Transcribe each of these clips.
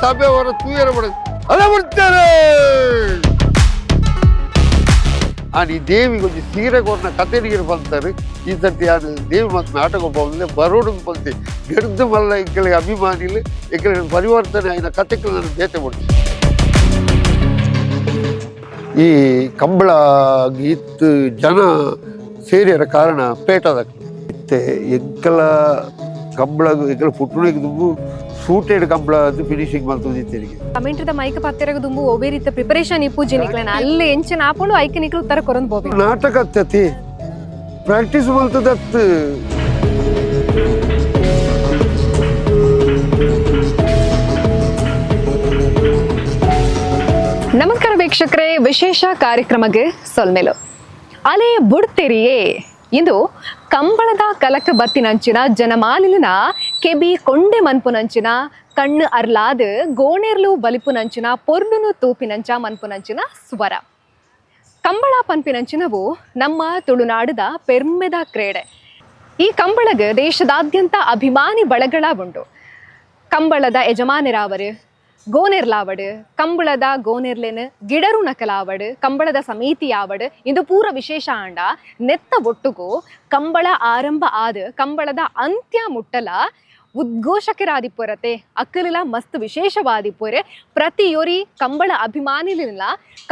ಸಭೆ ಹೊರ ತೂಯರ ಬಡ ಅಲ್ಲ ಬಿಡ್ತಾರೆ. ಆನ್ ಈ ದೇವಿಗೆ ಒಂಜಿ ಸೀರೆ ಕೊರ್ನ ಕತೆ ನೀರು ಬಂತಾರೆ. ಈ ಸರ್ತಿ ಆನ್ ದೇವಿ ಮತ್ತು ನಾಟಕ ಬಂದ್ರೆ ಬರೋಡು ಬಂತೆ ಗೆಡ್ದು ಮಲ್ಲ ಎಂಕಲಿಗೆ ಅಭಿಮಾನಿಲು ಎಂಕಲಿಗೆ ಪರಿವರ್ತನೆ ಆಯ್ನ ಕತೆಗಳು ನಾನು ಬೇತೆ ಕೊಡ್ತೀನಿ. ಈ ಕಂಬಳ ಗೀತ್ ಜನ ಸೇರಿಯರ ಕಾರಣ ಪೇಟದ ಇತ್ತೆ ಎಂಕಲ ಕಂಬಳ ಎಂಕಲ ಪುಟ್ಟುಣಿಗೆ ದುಂಬು ಸೂಟೆಡ್ ಕಂಬಳ ಅದು ಫಿನಿಶಿಂಗ್ ಮಲ್ತೊಂದಿತ್ತೆರಿಗೆ. ಕಮೆಂಟ್ರಿದ ಮೈಕ್ ಪತ್ತೆರಗ ದುಂಬು ಒಬ್ಬೇ ರೀತಿ ಪ್ರಿಪರೇಷನ್ ಇಪ್ಪುಜಿ ನಿಕ್ಲೆನ ಅಲ್ಲಿ ಎಂಚಿನ ಆಪುಂಡು ಐಕ್ ನಿಕ್ಲು ಉತ್ತರ ಕೊರೊಂದು ಪೋಪಿ. ನಾಟಕ ಅತ್ತತಿ ಪ್ರಾಕ್ಟೀಸ್ ಮಲ್ತದತ್ತು. ನಮಸ್ಕಾರ ವೀಕ್ಷಕರೇ, ವಿಶೇಷ ಕಾರ್ಯಕ್ರಮಕ್ಕೆ ಸೊಲ್ಮೆಲು. ಅಲೆ ಬುಡ್ತೆರಿಯೇ ಇಂದು ಕಂಬಳದ ಕಲಕ ಬತ್ತಿನಂಚಿನ ಜನಮಾಲಿನ ಕೆಬಿ ಕೊಂಡೆ ಮನ್ಪುನಂಚಿನ ಕಣ್ಣು ಅರ್ಲಾದ ಗೋಣೆರ್ಲು ಬಲಿಪುನಂಚಿನ ಪೊರ್ಲುನು ತೂಪಿನಂಚ ಮನ್ಪುನಂಚಿನ ಸ್ವರ. ಕಂಬಳ ಪನ್ಪಿನಂಚಿನವು ನಮ್ಮ ತುಳುನಾಡದ ಪೆರ್ಮೆದ ಕ್ರೀಡೆ. ಈ ಕಂಬಳಗ ದೇಶದಾದ್ಯಂತ ಅಭಿಮಾನಿ ಬಳಗಳ ಉಂಟು. ಕಂಬಳದ ಯಜಮಾನರಾವರು ಗೋನೆರ್ಲಾವಡು, ಕಂಬಳದ ಗೋನೆರ್ಲೆನ್ ಗಿಡರು ನಕಲಾವಡು, ಕಂಬಳದ ಸಮಿತಿ ಆವಡು, ಇದು ಪೂರ ವಿಶೇಷ ಆಂಡ ನೆತ್ತ ಒಟ್ಟುಗು ಕಂಬಳ ಆರಂಭ ಆದ ಕಂಬಳದ ಅಂತ್ಯ ಮುಟ್ಟಲ ಉದ್ಘೋಷಕರಾದಿಪ್ಪರತೆ ಅಕ್ಕಲಿಲ ಮಸ್ತ್ ವಿಶೇಷವಾದಿಪ್ಪೊರೆ. ಪ್ರತಿಯೊರಿ ಕಂಬಳ ಅಭಿಮಾನಿಲಿಲ್ಲ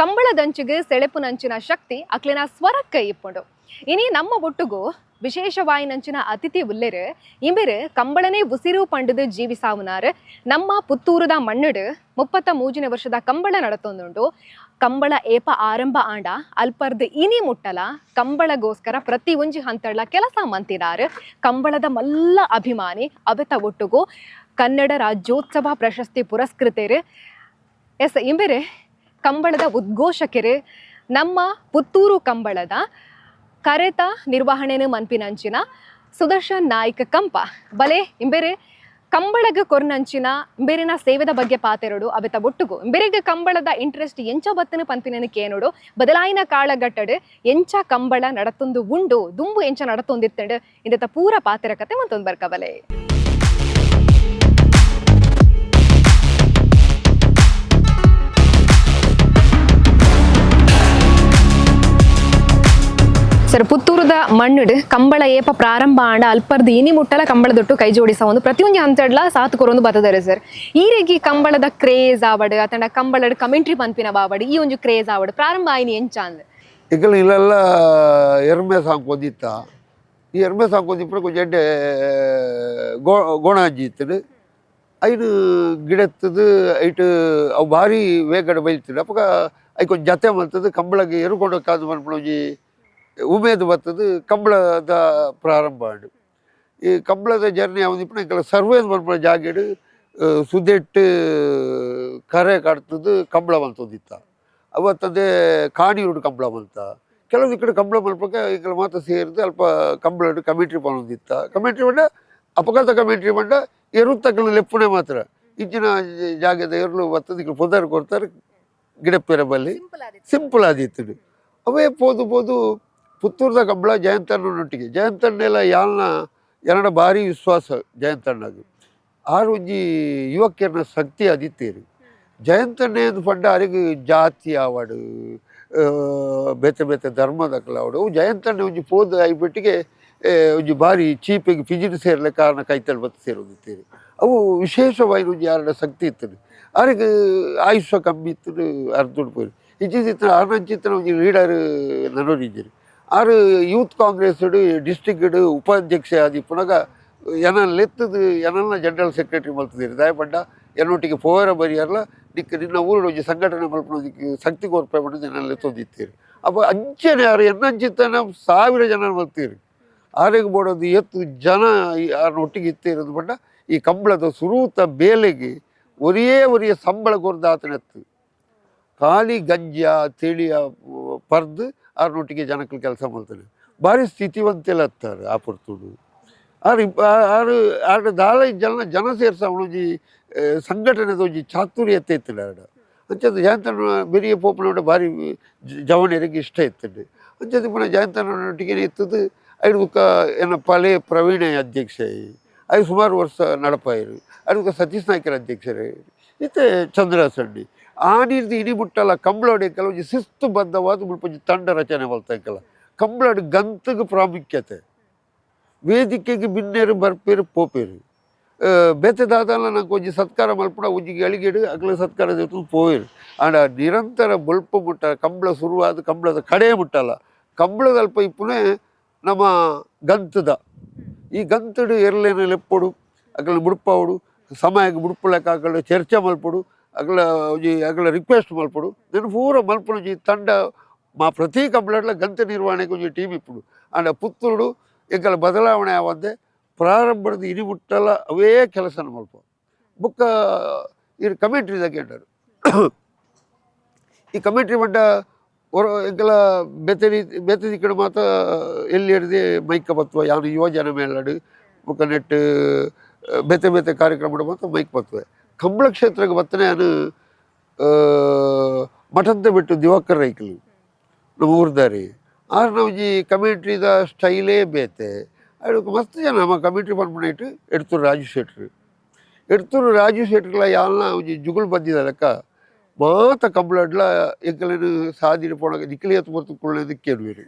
ಕಂಬಳದಂಚಿಗೆ ಸೆಳೆಪುನಂಚಿನ ಶಕ್ತಿ ಅಕ್ಲಿನ ಸ್ವರಕ್ಕ ಇಪ್ಪುಂಡು. ಇನಿ ನಮ್ಮ ಒಟ್ಟುಗು ವಿಶೇಷವಾಯಿನಂಚಿನ ಅತಿಥಿ ಉಲ್ಲೆರು. ಇಂಬೆರು ಕಂಬಳನೆ ಉಸಿರು ಪಂಡದು ಜೀವಿಸಾವುನಾರು. ನಮ್ಮ ಪುತ್ತೂರುದ ಮಣ್ಣುಡು 33ನೇ ವರ್ಷದ ಕಂಬಳ ನಡತೊಂದುಂಡು. ಕಂಬಳ ಏಪ ಆರಂಭ ಆಂಡ ಅಲ್ಪರ್ದು ಇನಿ ಮುಟ್ಟಲ ಕಂಬಳಗೋಸ್ಕರ ಪ್ರತಿ ಒಂಜಿ ಹಂತಡ್ಲ ಕೆಲಸ ಮಂತಿನಾರು. ಕಂಬಳದ ಮಲ್ಲ ಅಭಿಮಾನಿ, ಅವೆತ ಒಟ್ಟುಗು ಕನ್ನಡ ರಾಜ್ಯೋತ್ಸವ ಪ್ರಶಸ್ತಿ ಪುರಸ್ಕೃತರು. ಎಸ್, ಇಂಬೆರೆ ಕಂಬಳದ ಉದ್ಘೋಷಕರು, ನಮ್ಮ ಪುತ್ತೂರು ಕಂಬಳದ ಕರೆತ ನಿರ್ವಹಣೆನು ಮನ್ಪಿನಂಚಿನ ಸುದರ್ಶನ್ ನಾಯ್ಕ ಕಂಪ. ಬಲೆ ಇಂಬೆರೆ ಕಂಬಳಗ ಕೊರ್ನಂಚಿನ ಇಂಬೆರಿನ ಸೇವೆದ ಬಗ್ಗೆ ಪಾತೆರಡು. ಅವೆತ ಒಟ್ಟುಗು ಇಂಬೆರೆಗ್ ಕಂಬಳದ ಇಂಟ್ರೆಸ್ಟ್ ಎಂಚ ಬತ್ತನ ಪನ್ಪಿನನು ಕೇನೋಡು. ಬದಲಾಯಿನ ಕಾಳಗಟ್ಟಡು ಎಂಚ ಕಂಬಳ ನಡತೊಂದು ಉಂಡು, ದುಂಬು ಎಂಚ ನಡತೊಂದಿತ್ತಂಡು, ಇಂದತ ಪೂರ ಪಾತೆರ ಕತೆ ಮತ್ತೊಂದು ಬರ್ಕಬಲೆ. ಸರ್, ಪುತ್ತೂರುದ ಮಣ್ಣುಡು ಕಂಬಳ ಏಪ ಪ್ರಾರಂಭ ಆಂಡ ಅಲ್ಪರ್ದು ಇನಿ ಮುಟ್ಟಲ ಕಂಬಳದೊಟ್ಟು ಕೈ ಜೋಡಿಸ ಒಂದು ಪ್ರತಿಯೊಂದು ಹಂತಡ್ಲ ಸಾತು ಕೊರೊಂದು ಬತ್ತದಾರೆ. ಸರ್, ಈ ರೀತಿ ಕಂಬಳದ ಕ್ರೇಜ್ ಆವಡು ಅತಂಡ ಕಂಬಳದ ಕಮೆಂಟ್ರಿ ಪನ್ಪಿನ ಬಾವಡು ಈ ಒಂಜಿ ಕ್ರೇಜ್ ಆವಡು ಪ್ರಾರಂಭ ಆಯ್ನಿ ಎಂಚ ಅಂದ್? ಎಂಕಲ್ ಇಲ್ಲೆಲ್ಲ ಎರ್ಮೆ ಸಾಂಕೊಂದಿತ್ತ. ಈ ಎರ್ಮೆ ಸಾಂಕೊಂದಿಪ್ಪು ಕೊಂಚ ಎಡ್ಡೆ ಗೋಣಾಂಜಿ ಇತ್ತದು. ಐನು ಗಿಡತ್ತದು ಐಟ್ ಅವು ಭಾರಿ ವೇಗಡೆ ಬೈಲ್ತದೆ. ಅಪ್ಪಗ ಐಕ್ ಒಂಜಿ ಜತೆ ಮಲ್ತದು ಕಂಬಳಗೆ ಎರುಕೊಂಡು ಕಾದು ಮನ್ಪುನ ಒಂಜಿ ಉಮೇದು ಬರ್ತದೆ. ಕಂಬಳದ ಪ್ರಾರಂಭ ಆಂಡ್. ಈ ಕಂಬಳದ ಜರ್ನಿ ಅವನಿಪ್ಪುನ ಎಂಕಲ ಸರ್ವೇಸ್ ಮನ್ಪುನ ಜಾಗೆಡ್ ಸುದೆಟ್ಟು ಕರೆ ಕಟ್ತದ್ದು ಕಂಬಳ ಮಲ್ತೊಂದಿತ್ತ. ಅವತ್ತದೇ ಕಾಣಿಯೂರು ಕಂಬಳ ಮಲ್ತ. ಕೆಲವು ಈ ಕಡೆ ಕಂಬಳ ಮಲ್ಪಕ್ಕೆ ಎಂಕಲ ಮಾತ ಸೇರಿದು ಅಲ್ಪ ಕಂಬಳ ಕಮಿಟ್ರಿ ಪನೊಂದಿತ್ತ. ಕಮಿಟ್ರಿ ಪಂಡ ಅಪಘಾತ ಕಮಿಟ್ರಿ ಪಂಡ ಎರುತ್ತಕ್ಕಲ ಲೆಪ್ಪುನೆ ಮಾತ್ರ. ಇಂಚಿನ ಜಾಗದ ಎರುಲು ಬರ್ತದೆ, ಇಕ್ಲು ಪೊದರ್ ಕೊಡ್ತಾರೆ ಗಿಡಪ್ಪೆರ ಬಲ್ಲಿ. ಸಿಂಪಲ್ ಆದಿತ್ತು. ಅವೇ ಪೋದು ಪೋದು ಪುತ್ತೂರ್ದ ಕಂಬಳ ಜಯಂತಣ್ಣನೊಟ್ಟಿಗೆ. ಜಯಂತಣ್ಣೆಲ್ಲ ಯಾಲ್ನ ಎನ್ನಡ ಭಾರಿ ವಿಶ್ವಾಸ ಜಯಂತಣ್ಣಗ್. ಆರ್ ಒಂಜಿ ಯುವಕರ್ನ ಶಕ್ತಿ ಅದಿತ್ತೇರು. ಜಯಂತಣ್ಣೆ ಅಂದ್ ಪಂಡ ಅರೆಗ್ ಜಾತಿ ಆವಡ್, ಬೇತೆ ಬೇತೆ ಧರ್ಮದಕುಲು ಆವಡ್, ಅವು ಜಯಂತಣ್ಣೆ ಒಂಜಿ ಪೋದು ಐಪೆಟ್ಟಿಗೆ ಒಂಜಿ ಭಾರಿ ಚೀಪಿಗೆ ಪಿಜಿನ ಸೇರ್ಲೆ ಕಾರಣ ಕೈತಲ್ ಬತ್ತು ಸೇರೊಂದಿತ್ತೇರು. ಅವು ವಿಶೇಷವಾಗಿ ಒಂಜಿ ಆರ್ಡ ಶಕ್ತಿ ಇತ್ತದು. ಆರೆಗ್ ಆಯುಷ್ಯ ಕಮ್ಮಿ ಇತ್ತದು, ಅರ್ಧುಡ್ ಪೋರು. ಇಂಚಿತ್ತಿನ ಆರ್ನಂಚಿತ್ತಿನ ಒಂಜಿ ಲೀಡರ್ ನನೊರಿಜ್ಜೆರ್. ಆರ್ ಯೂತ್ ಕಾಂಗ್ರೆಸ್ ಡಿಸ್ಟ್ರಿಕ್ಟ್ ಉಪಾಧ್ಯಕ್ಷ ಆದಿಪ್ಪುನಗ ಎನನ್ ಲೆತ್ತದು ಎನನ್ನ ಜನರಲ್ ಸೆಕ್ರೆಟರಿ ಮಲ್ತದಿರು. ದಾಯೆ ಪಂಡ ಎನ್ನೊಟ್ಟಿಗೆ ಪೋವರ ಬರಿಯರ್ಲ ನಿಕ್ ನಿನ್ನ ಊರುಡು ಒಂಜಿ ಸಂಘಟನೆ ಮಲ್ಪುನದಿಕ್ ಶಕ್ತಿ ಕೊರ್ಪೆ ಪಂಡುದು ಎನನ್ ಲೆತ್ತೊಂದಿತ್ತೀರು. ಅಪ್ಪ ಅಂಚನೆ ಆರು ಎನ್ನಂಚಿತ್ತನ 1000 ಜನ ಮಲ್ತೀರು. ಆರೆಗ್ ಬೋಡೊಂದು ಎತ್ತು ಜನ ಆರ್ನ ಒಟ್ಟಿಗೆ ಇತ್ತೀರಂದು ಪಂಡ ಈ ಕಂಬಳದ ಸುರೂತ ಬೇಲೆಗೆ ಒರಿಯೇ ಒರಿಯ ಸಂಬಳ ಕೊರ್ದು ಆತನೆತ್ತು ಖಾಲಿ ಗಂಜಿಯ ತಿಳಿಯ ಪರ್ದು ಆರ್ನೊಟ್ಟಿಗೆ ಜನಕ್ಕಲು ಕೆಲಸ ಮಲ್ತಾನೆ. ಭಾರಿ ಸ್ಥಿತಿವಂತೆಲ್ಲ ಹತ್ತಾರೆ ಆ ಪೊರ್ತುಡು. ಆರು ಆರು ಆರು ದಾಲ ಜನ ಜನ ಸೇರ್ಸ ಒಂಜಿ ಸಂಘಟನೆದ ಒಂಜಿ ಚಾತುರ್ಯತೆ ಇತ್ತಿಲ್ಲ ಆಡ. ಅಂಚದ ಜಯಂತಣ್ಣ ಬೆರಿಯ ಪೋಪನೋಡ ಭಾರಿ ಜವನೆರಿಗೆ ಇಷ್ಟ ಇತ್ತಂಡು. ಅಂಚದ ಪುನಃ ಜಯಂತಣ್ಣನೊಟ್ಟಿಗೆ ಇತ್ತದು. ಐದು ಬುಕ್ಕ ಎನ್ನ ಪಲೆ ಪ್ರವೀಣ ಅಧ್ಯಕ್ಷ, ಐದು ಸುಮಾರು ವರ್ಷ ನಡಪಾಯಿರು. ಅದಕ್ಕೆ ಸತೀಶ್ ನಾಯ್ಕರ ಅಧ್ಯಕ್ಷರೇ. ಇತ್ತೆ ಚಂದ್ರಸಂಡಿ ಆನಿರ್ದು ಇನಿ ಮುಟ್ಟಲ ಕಂಬಳಡ್ ಎಂಕಲ ಒಂಜಿ ಶಿಸ್ತು ಬದ್ಧವಾದ ಮುಲ್ಪ ಒಂಜಿ ತಂಡ ರಚನೆ ಮಲ್ತ ಎಂಕಲ ಕಂಬಳಡ್ ಗಂತಗ್ ಪ್ರಾಮುಖ್ಯತೆ. ವೇದಿಕೆಗೆ ಬಿನ್ನೇರು ಬರ್ಪೇರು ಪೋಪೇರು ಬೇತೆ ದಾದಾಲ ನಂಗೆ ಒಂಜಿ ಸತ್ಕಾರ ಮಲ್ಪುಣ ಒಂಜಿ ಗಳಿಗೆಡು ಅಗಲ ಸತ್ಕಾರ ದೇವತು ಪೋಯೆರು. ಆಂಡ ನಿರಂತರ ಬೊಲ್ಪ ಮುಟ್ಟ ಕಂಬಳ ಶುರುವಾದ ಕಂಬಳದ ಕಡೆ ಮುಟ್ಟಲ್ಲ ಕಂಬಳದ ಅಲ್ಪ ಇಪ್ಪುನೆ ನಮ್ಮ ಗಂತದ ಈ ಗಂತಡು ಎರ್ಲೇನ ಲೆಪ್ಪೊಡು ಅಗಲ ಬುಡ್ಪಾವಡು ಸಮಯಕ್ಕೆ ಬುಡ್ಪುಲೆಕ್ಕ ಅಗಲ ಚರ್ಚೆ ಮಲ್ಪೊಡು ಅಗಲ ಒಂಜಿ ಅಗಲ ರಿಕ್ವೆಸ್ಟ್ ಮಲ್ಪೊಡು ನೆನ್ ಪೂರ ಮಲ್ಪುನ ಒಂಜಿ ತಂಡ ಮಾ ಪ್ರತಿ ಕಂಬಳಡ್ಲ ಗಂತ ನಿರ್ವಹಣೆಗೆ ಒಂಜಿ ಟೀಮ್ ಇಪ್ಪುಡು. ಆಂಡ ಪುತ್ತೂರುಡು ಎಂಕಲ ಬದಲಾವಣೆ ಆವಂದೆ ಪ್ರಾರಂಭದ ಇನಿ ಮುಟ್ಟಲ ಅವೇ ಕೆಲಸನ ಮಲ್ಪ. ಬೊಕ್ಕ ಇರ್ ಕಮೆಂಟ್ರಿ ದಕ್ಕೆ ಈ ಕಮೆಂಟ್ರಿ ಮಂಡ ಒರ ಎಂಕಲ ಬೇತೆ ರೀತಿ ಬೇತೆ ದಿಕ್ಕಡು ಮಾತ ಎಲ್ಲಿ ಹಿಡ್ದು ಮೈಕ ಬತ್ತುವ ಯಾನು ಯುವಜನ ಮೇಳಡು ಬೊಕ್ಕ ನೆಟ್ ಬೇತೆ ಬೇತೆ ಕಾರ್ಯಕ್ರಮ ಮಾತ ಮೈಕ್ ಬತ್ತುವೆ. ಕಂಬಳ ಕ್ಷೇತ್ರಕ್ಕೆ ಬತ್ತನೆ ಯಾನು ಮಠಂತ ಬಿಟ್ಟು ದಿವಾಕರ್ ರೈಕಲು ನಮ್ಮ ಊರ್ದಾರಿ ಆರ್ನ ಒಂಜಿ ಕಮೆಂಟ್ರಿದ ಸ್ಟೈಲೇ ಬೇತೆ. ಅಯ್ಕ್ ಮಸ್ತ್ ಜನ ನಮ್ಮ ಕಮೆಂಟ್ರಿ ಪನ್ಪುನೈಟ್ ಎಡ್ತೂರು ರಾಜು ಶೆಟ್ರು ಎಡ್ತೂರು ರಾಜು ಶೆಟ್ರ್ಲ ಯಾಲ್ನ ಒಂಜಿ ಜುಗುಲ್ ಬಂದಿದ ಲೆಕ್ಕ ಮಾತ ಕಂಬಳಡ್ಲ ಎಂಕಲೆನ್ ಸಾದಿಡ್ ಪೋನಗ ನಿಕ್ಲಿಯತ್ ಪೊರ್ತು ಕುಳ್ಳೇದು ಕೇಳುವೆರು.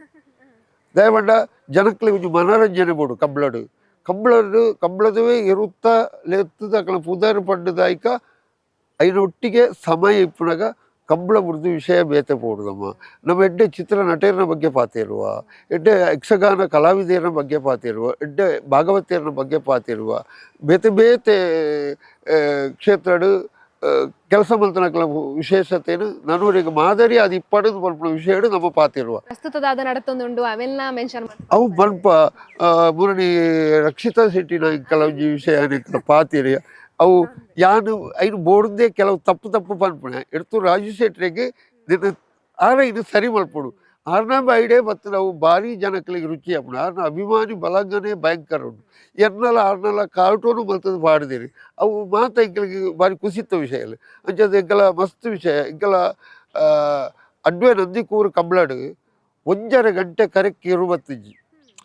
ದಯಮಂಡ ಜನಕ್ಲೆ ಒಂಜಿ ಮನೋರಂಜನೆ ಬೋಡು ಕಂಬಳಡ್ ಕಂಬಳಡ್ ಕಂಬಳದವೇ ಎರುತ್ತ ಲೆತ್ತದ ಅಕಲ್ನ ಪುದರ್ ಪಂಡುದಾಯ್ಕ ಐನ ಒಟ್ಟಿಗೆ ಸಮಯ ಇಪ್ಪುನಗ ಕಂಬಳ ಬುಡ್ದು ವಿಷಯ ಬೇತೆ ಪೋಡುದಮ್ಮ. ನಮ್ಮ ಎಡ್ಡೆ ಚಿತ್ರ ನಟೇರ್ನ ಬಗ್ಗೆ ಪಾತೆರುವ, ಎಡ್ಡೆ ಯಕ್ಷಗಾನ ಕಲಾವಿದೆಯರ ಬಗ್ಗೆ ಪಾತೆರುವ, ಎಡ್ಡೆ ಭಾಗವತಿಯರ ಬಗ್ಗೆ ಪಾತೆರುವ, ಬೇತೆ ಬೇತೆ ಕ್ಷೇತ್ರಡ್ ಕೆಲಸ ಮಲ್ತನಕಲ ವಿಶೇಷತೆನು ನನೂರಿಗೆ ಮಾದರಿ ಅದು ಇಪ್ಪಡುದು ಪನ್ಪುನ ವಿಷಯಡು ನಮ್ಮ ಪಾತೆರುವ. ಪ್ರಸ್ತುತದಾದ ನಡತೊಂದುಂಡು ಅವೆಲ್ಲ ಮೆನ್ಷನ್ ಅವು ಮಲ್ಪ ಮುರಣಿ ರಕ್ಷಿತಾ ಶೆಟ್ಟಿನ ಕೆಲವೊಂಜಿ ವಿಷಯ ಪಾತಿರಿ ಅವು ಯಾನು ಐನು ಬೋರ್ದೇ ಕೆಲವು ತಪ್ಪು ತಪ್ಪು ಪನ್ಪುಣೆ ಎಡ್ತು ರಾಜು ಶೆಟ್ರಿಗೆ ನಿನ್ನ ಆರ ಇದು ಸರಿ ಮಲ್ಪೊಡು. ಆರ್ನ ಐಡೆ ಮತ್ತು ನಾವು ಭಾರಿ ಜನಕ್ಲೆಗ್ ರುಚಿ ಆಪುಂಡು. ಆರ್ನ ಅಭಿಮಾನಿ ಬಲಂಗನೇ ಭಯಂಕರ ಉಂಡು. ಎನ್ನಲ ಆರ್ನಲ ಕಾರ್ಟೂನು ಮಲ್ತದು ಪಾಡ್ದೇರಿ ಅವು ಮಾತ ಎಂಕಲಿಗೆ ಭಾರಿ ಕುಸಿತ ವಿಷಯ ಅಂಚಾದ್ ಎಂಕಲ ಮಸ್ತ್ ವಿಷಯ ಎಂಕಲ ಅಡ್ವೆ ನಂದಿಕೂರು ಕಂಬ್ಳಡ್ 1.5 ಗಂಟೆ ಕರೆಕ್ಟ್ ಇರು ಬತ್ತಿಜ್ಜಿ.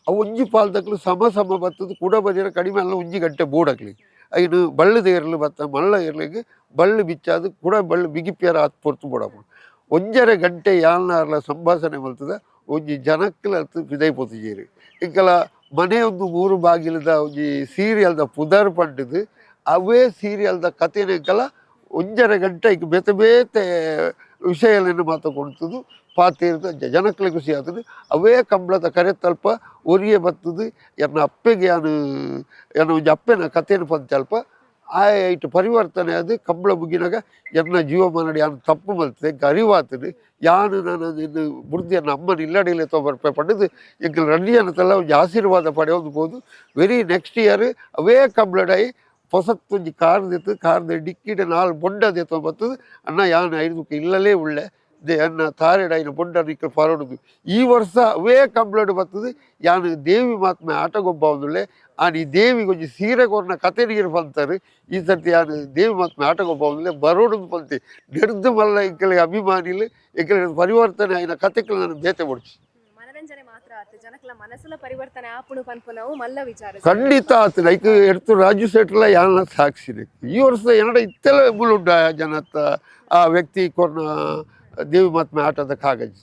ಅವು ಒಂಜಿ ಪಾಲ್ದಕ್ಲು ಸಮ ಸಮ ಬತ್ತದು ಕುಡ ಬದಿರ ಕಡಿಮೆ ಅಲ್ಲ 1 ಗಂಟೆ ಬೋಡಕ್ಲಿ ಐನು ಬಳ್ಳುದ ಏರ್ಲು ಬತ್ತ ಮಲ್ಲ ಏರ್ಲಿಗೆ ಬಳ್ಳು ಬಿಚ್ಚಾದು ಕೂಡ ಬಳ್ಳು ಬಿಗಿಪಿಯರ ಆತ್ ಪೊರ್ತು ಬೋಡಾಪುಂಡು. 1.5 ಗಂಟೆ ಯಾಲ್ನಾರ್ಲ ಸಂಭಾಷಣೆ ಮಲ್ತದ ಒಂಜಿ ಜನಕ್ಲ ಅತ್ ಪಿದೈ ಪೋತುಜೆರ್. ಎಂಕಲ ಮನೆ ಒಂದು ಮೂರು ಬಾಗಿಲದ ಒಂಜಿ ಸೀರಿಯಲ್ದ ಪುದರ್ ಪಂಡುದು ಅವೇ ಸೀರಿಯಲ್ದ ಕತೆನ ಎಂಕಲ 1.5 ಗಂಟೆ ಐಕ್ ಬೇತೆ ಬೇತೆ ವಿಷಯಗಳನ್ನು ಮಾತ ಕೊಡ್ತದು ಪಾತೆರ್ದು ಅಂಚ ಜನಕ್ಲೆ ಖುಷಿ ಆತುಂಡು. ಅವೇ ಕಂಬಳದ ಕರೆತಲ್ಪ ಒರಿಯೆ ಬತ್ತದು ಎನ್ನ ಅಪ್ಪೆಗೆ ಯಾನು ಎನ್ನ ಒಂಜಿ ಅಪ್ಪೆನ ಕತೆನ್ ಪಂತೆ ಅಲ್ಪ ಆಯೆ ಐಟ್ ಪರಿವರ್ತನೆ ಆದ್ ಕಂಬಳ ಮುಗಿನಾಗ ಎನ್ನ ಜೀವಮಾನಡ್ ಯಾನ್ ತಪ್ಪು ಮಲ್ತದೆ ಎಂಕ್ ಅರಿವಾತುಂಡು. ಯಾನ್ ನನ ನಿನ್ನ ಬುಡ್ದು ಎನ್ನ ಅಮ್ಮನ ಇಲ್ಲಡಿಲೆ ತೋಬರ್ಪೆ ಪಂಡುದು ಎಂಕಲ್ ರಡ್ಡ್ ಜನತಲ ಒಂಜಿ ಆಶೀರ್ವಾದ ಪಡೆಯೊಂದು ಪೋದು very next year ಅವೇ ಕಂಬಳಡಾಯಿ ಪೊಸತ್ತೊಂಜಿ ಕಾರ್ ದೆತ್ತು ಕಾರ್ದ ಡಿಕ್ಕಿಡ್ 4 ಬೊಂಡ ದೆತ್ತೊಂದು ಬತ್ತುದು ಅಣ್ಣ ಯಾನ್ ಐದುಕ್ಕೆ ಇಲ್ಲಲೇ ಉಳ್ಳೆ ದೆ ಅನ್ನ ತಾರೆಡ್ ಐನ ಬೊಂಡ ನಿಕ್ಕಲ್ ಪರೊಡುದು ಈ ವರ್ಷ ಅವೇ ಕಂಬಳಡ್ ಬತ್ತುದು ಯಾನ್ ದೇವಿ ಮಹಾತ್ಮೆ ಆಟಗೊಬ್ಬ ಒಂದುಳ್ಳೆ ಆನ್ ಈ ದೇವಿಗೆ ಒಂಜಿ ಸೀರೆ ಕೊರ್ನ ಕತೆ ನೀರು ಪಂತರು ಈ ಸರ್ತಿ ಯಾನ್ ದೇವಿ ಮಹಾತ್ಮೆ ಆಟಗೊಬ್ಬ ಒಂದುಳ್ಳೆ ಬರೋಡುಂದು ಪಂತೆ ನೆರ್ದು ಮಲ್ಲ ಎಂಕಲೆ ಅಭಿಮಾನಿಲು ಎಂಕಲೆ ಪರಿವರ್ತನೆ ಆಯಿನ ಕತೆಕ್ಲು ನಾನು ಬೇತೆ ಬೊಡ್ಚಿ. ಮನರಂಜನೆ ಮಾತ್ರ ಆತು ಜನಕ್ಲ ಮನಸ್ಸುಲ ಪರಿವರ್ತನೆ ಆಪುಣು ಪನ್ಪುನವು ಮಲ್ಲ ವಿಚಾರ. ಖಂಡಿತ ಆತು ಲೈಕ್ ಎಡ್ತು ರಾಜು ಶೆಟ್ಲ ಯಾನ ಸಾಕ್ಷಿ ಈ ವರ್ಷ ಎನ್ನಡ ಇತ್ತೆಲ್ಲ ಮುಳುಂಡ ಜನತ್ತ ಆ ವ್ಯಕ್ತಿ ಕೊರ್ನ ದೇವಿ ಮಹಾತ್ಮೆ ಆಟದ ಕಾಗಜಿ.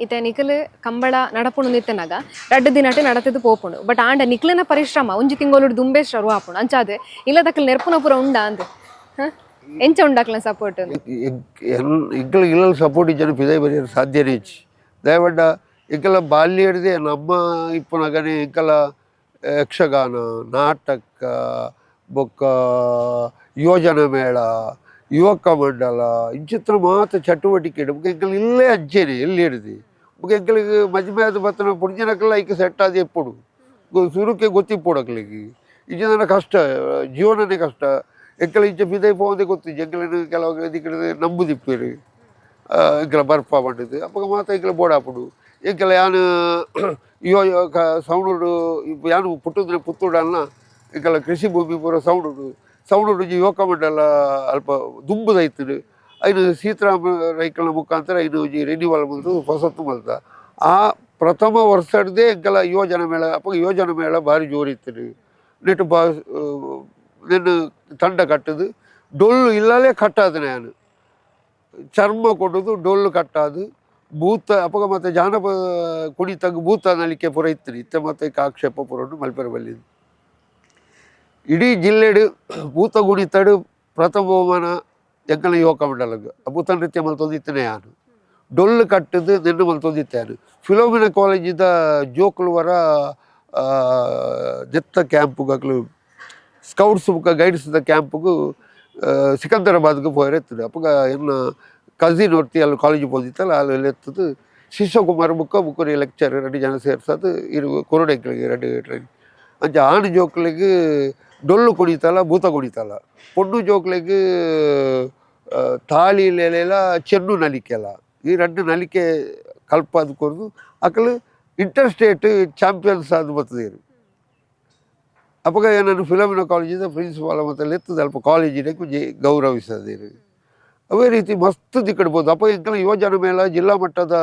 ಇತ್ತೆ ನಿಕಲ್ ಕಂಬಳ ನಡಪುಣು ನಿತ್ತನಾಗ ರಡ್ಡು ದಿನಟೆ ನಡತದು ಪೋಪುಣು ಬಟ್ ಆಂಡ ನಿಕ್ಲನ ಪರಿಶ್ರಮ ಒಂಜಿ ತಿಂಗೊಲುಡು ದುಂಬೆ ಶುರು ಆಪುಣು ಅಂಚಾದ್ ಇಲ್ಲದಕ್ಲ್ ನೆರ್ಪುನ ಪೂರ ಉಂಡಾ ಅಂದ್ ಎಂಚ ಉಂಡಾಕ್ಲ ಸಪೋರ್ಟ್? ಎಂಕಲ್ ಇಲ್ಲ ಸಪೋರ್ಟ್ ಇಜ್ಜನ ಪಿದೈ ಬರಿಯರ ಸಾಧ್ಯನೇ ಇಜ್ಜಿ. ದಯವಂಡ ಎಂಕಲ ಬಾಲ್ಯ ಹಿಡ್ದೆ ನಮ್ಮ ಇಪ್ಪುನಗನೆ ಎಂಕಲ ಯಕ್ಷಗಾನ ನಾಟಕ ಬೊಕ್ಕ ಯೋಜನ ಮೇಳ ಯುವಕ ಮಂಡಲ ಇಂಚಿತ್ರ ಮಾತ ಚಟುವಟಿಕೆ ಬೊಕ್ಕ ಎಂಕಲ್ ಇಲ್ಲೇ ಅಂಚೆನೆ ಎಲ್ಲಿ ಹಿಡ್ದು ಬೊಕ್ಕ ಎಂಕಲಿಗೆ ಮಜ್ಮೆ ಆದ್ ಬತ್ತನ ಪುಣ್ಯನಕಲ್ಲ ಐಕ್ ಸೆಟ್ ಆದ್ ಎಪ್ಪೊಡು ಸುರುಕೆ ಗೊತ್ತಿಪ್ಪೊಡು ಅಕ್ಲೆಗ್ ಇಜ್ಜಂಡ ಕಷ್ಟ ಜೀವನನೇ ಕಷ್ಟ. ಎಂಕಲ್ ಇಂಚ ಪಿದೈ ಪೋವಂದೆ ಗೊತ್ತಿಜ್ಜಿ ಎಂಕಲೆನ್ ಕೆಲವು ದಿಕ್ಕಡ್ ನಂಬುದಿಪ್ಪೆರ್ ಎಂಕಲ ಬರ್ಪ ಪಂಡುದು ಅಪಗ ಮಾತ ಎಂಕಲ ಬೋಡಾಪುಂಡು. ಎಂಕಲ ಯಾನ್ ಯೋ ಸೌಂಡುಡು ಯಾನ್ ಪುಟ್ಟುದ್ರೆ ಪುತ್ತೂಡಲ್ಲ ಎಂಕಲ ಕೃಷಿ ಭೂಮಿ ಪೂರ ಸೌಂಡುಡು ಸೌಂಡುಡು ಯುವಕ ಮಂಡಲ ಅಲ್ಪ ದುಂಬುದ ಇತ್ತುಂಡು ಐನು ಸೀತಾರಾಮ ರೈಕಲ್ನ ಮುಖಾಂತರ ಐನು ಒಂಜಿ ರಿನ್ಯೂವಲ್ ಮಲ್ತು ಹೊಸತ್ತು ಮಲ್ತ ಆ ಪ್ರಥಮ ವರ್ಷಡ್ದೇ ಎಂಕಲ ಯುವಜನ ಮೇಳ ಅಪಗ ಯುವಜನ ಮೇಳ ಭಾರಿ ಜೋರು ಇತ್ತುಂಡು. ನೆಟ್ಟು ಬಾ ನೆನ್ನು ತಂಡ ಕಟ್ಟುದು ಡೊಳ್ಳು ಇಲ್ಲಲೇ ಕಟ್ಟಾದನೆ ನಾನು ಚರ್ಮ ಕೊಡೋದು ಡೊಳ್ಳು ಕಟ್ಟಾದು ಭೂತ ಅಪಗ ಮತ್ತು ಜಾನಪದ ಕುಣಿತಗ್ ಭೂತ ನಲಿಕೆ ಪೂರ ಇತ್ತು ಇತ್ತೆ ಮತ್ತೆ ಆಕ್ಷೇಪ ಪೂರ ಉಂಟು ಮಲ್ಪೆರೆ ಬಲ್ಲಿದ್ದು. ಇಡೀ ಜಿಲ್ಲೆಡು ಭೂತ ಕುಣಿತಡು ಪ್ರಥಮ ಬಹುಮಾನ ಎಂಕಲ್ನ ಯುವಕ ಮಂಡಲಗ್ ಭೂತ ನೃತ್ಯ ಮಲ್ತೊಂದಿತ್ತನೆ ಯಾನು ಡೊಳ್ಳು ಕಟ್ಟದು ನೆನ್ನು ಮಲ್ತೊಂದಿತ್ತಾನು. ಫಿಲೋಮಿನ ಕಾಲೇಜಿದ ಜೋಕುಲು ವರ ನೆತ್ತ ಕ್ಯಾಂಪುಗ್ ಅಕ್ಲು ಸ್ಕೌಟ್ಸ್ ಬುಕ್ಕ ಗೈಡ್ಸ್ದ ಕ್ಯಾಂಪುಗು ಸಿಕಂದರಾಬಾದ್ಗೆ ಪೋಯರೆ ಇತ್ತದು. ಅಪಗ ಎನ್ನ ಕಸಿನ್ ಒರ್ತಿ ಅಲ್ಲಿ ಕಾಲೇಜಿಗೆ ಪೋದಿತ್ತಲ್ಲ ಅಲ್ಲಿ ಎತ್ತದು ಶಿಶುಕುಮಾರ್ ಬುಕ್ಕ ಬುಕ್ಕರಿ ಲೆಕ್ಚರ್ 2 ಜನ ಸೇರ್ಸದು ಇರು ಕೊರಡೆ ಎಂಕ್ಲೆಗ್ 2 ಟ್ರೈನ್. ಅಂಚ ಆಣ್ ಜೋಕ್ಲೆಗ್ ಡೊಳ್ಳು ಕುಣಿತಲ್ಲ ಭೂತ ಕುಣಿತಲ್ಲ, ಪೊಣ್ಣು ಜೋಕ್ಲೆಗ್ ತಾಳಿ ಲೇಲೆಲ ಚೆನ್ನು ನಲಿಕೆಲ, ಈ 2 ನಲಿಕೆ ಕಲ್ಪಾದ್ ಕೊರ್ದು ಅಕಲು inter state champions ಆದ್ ಬರ್ತದೇರು. ಅಪಗ ನಾನು ಫಿಲೋಮಿನಾ ಕಾಲೇಜಿದ ಪ್ರಿನ್ಸಿಪಾಲ್ ಮತ್ತು ಲೆತ್ತದ ಅಲ್ಪ ಕಾಲೇಜಿನ ಒಂಜಿ ಗೌರವಿಸದೇರು. ಅವೇ ರೀತಿ ಮಸ್ತ್ ದಿಕ್ಕಡ್ಬೋದು. ಅಪ್ಪ ಎಂಕಲ್ನ ಯುವಜನ ಮೇಳ ಜಿಲ್ಲಾ ಮಟ್ಟದ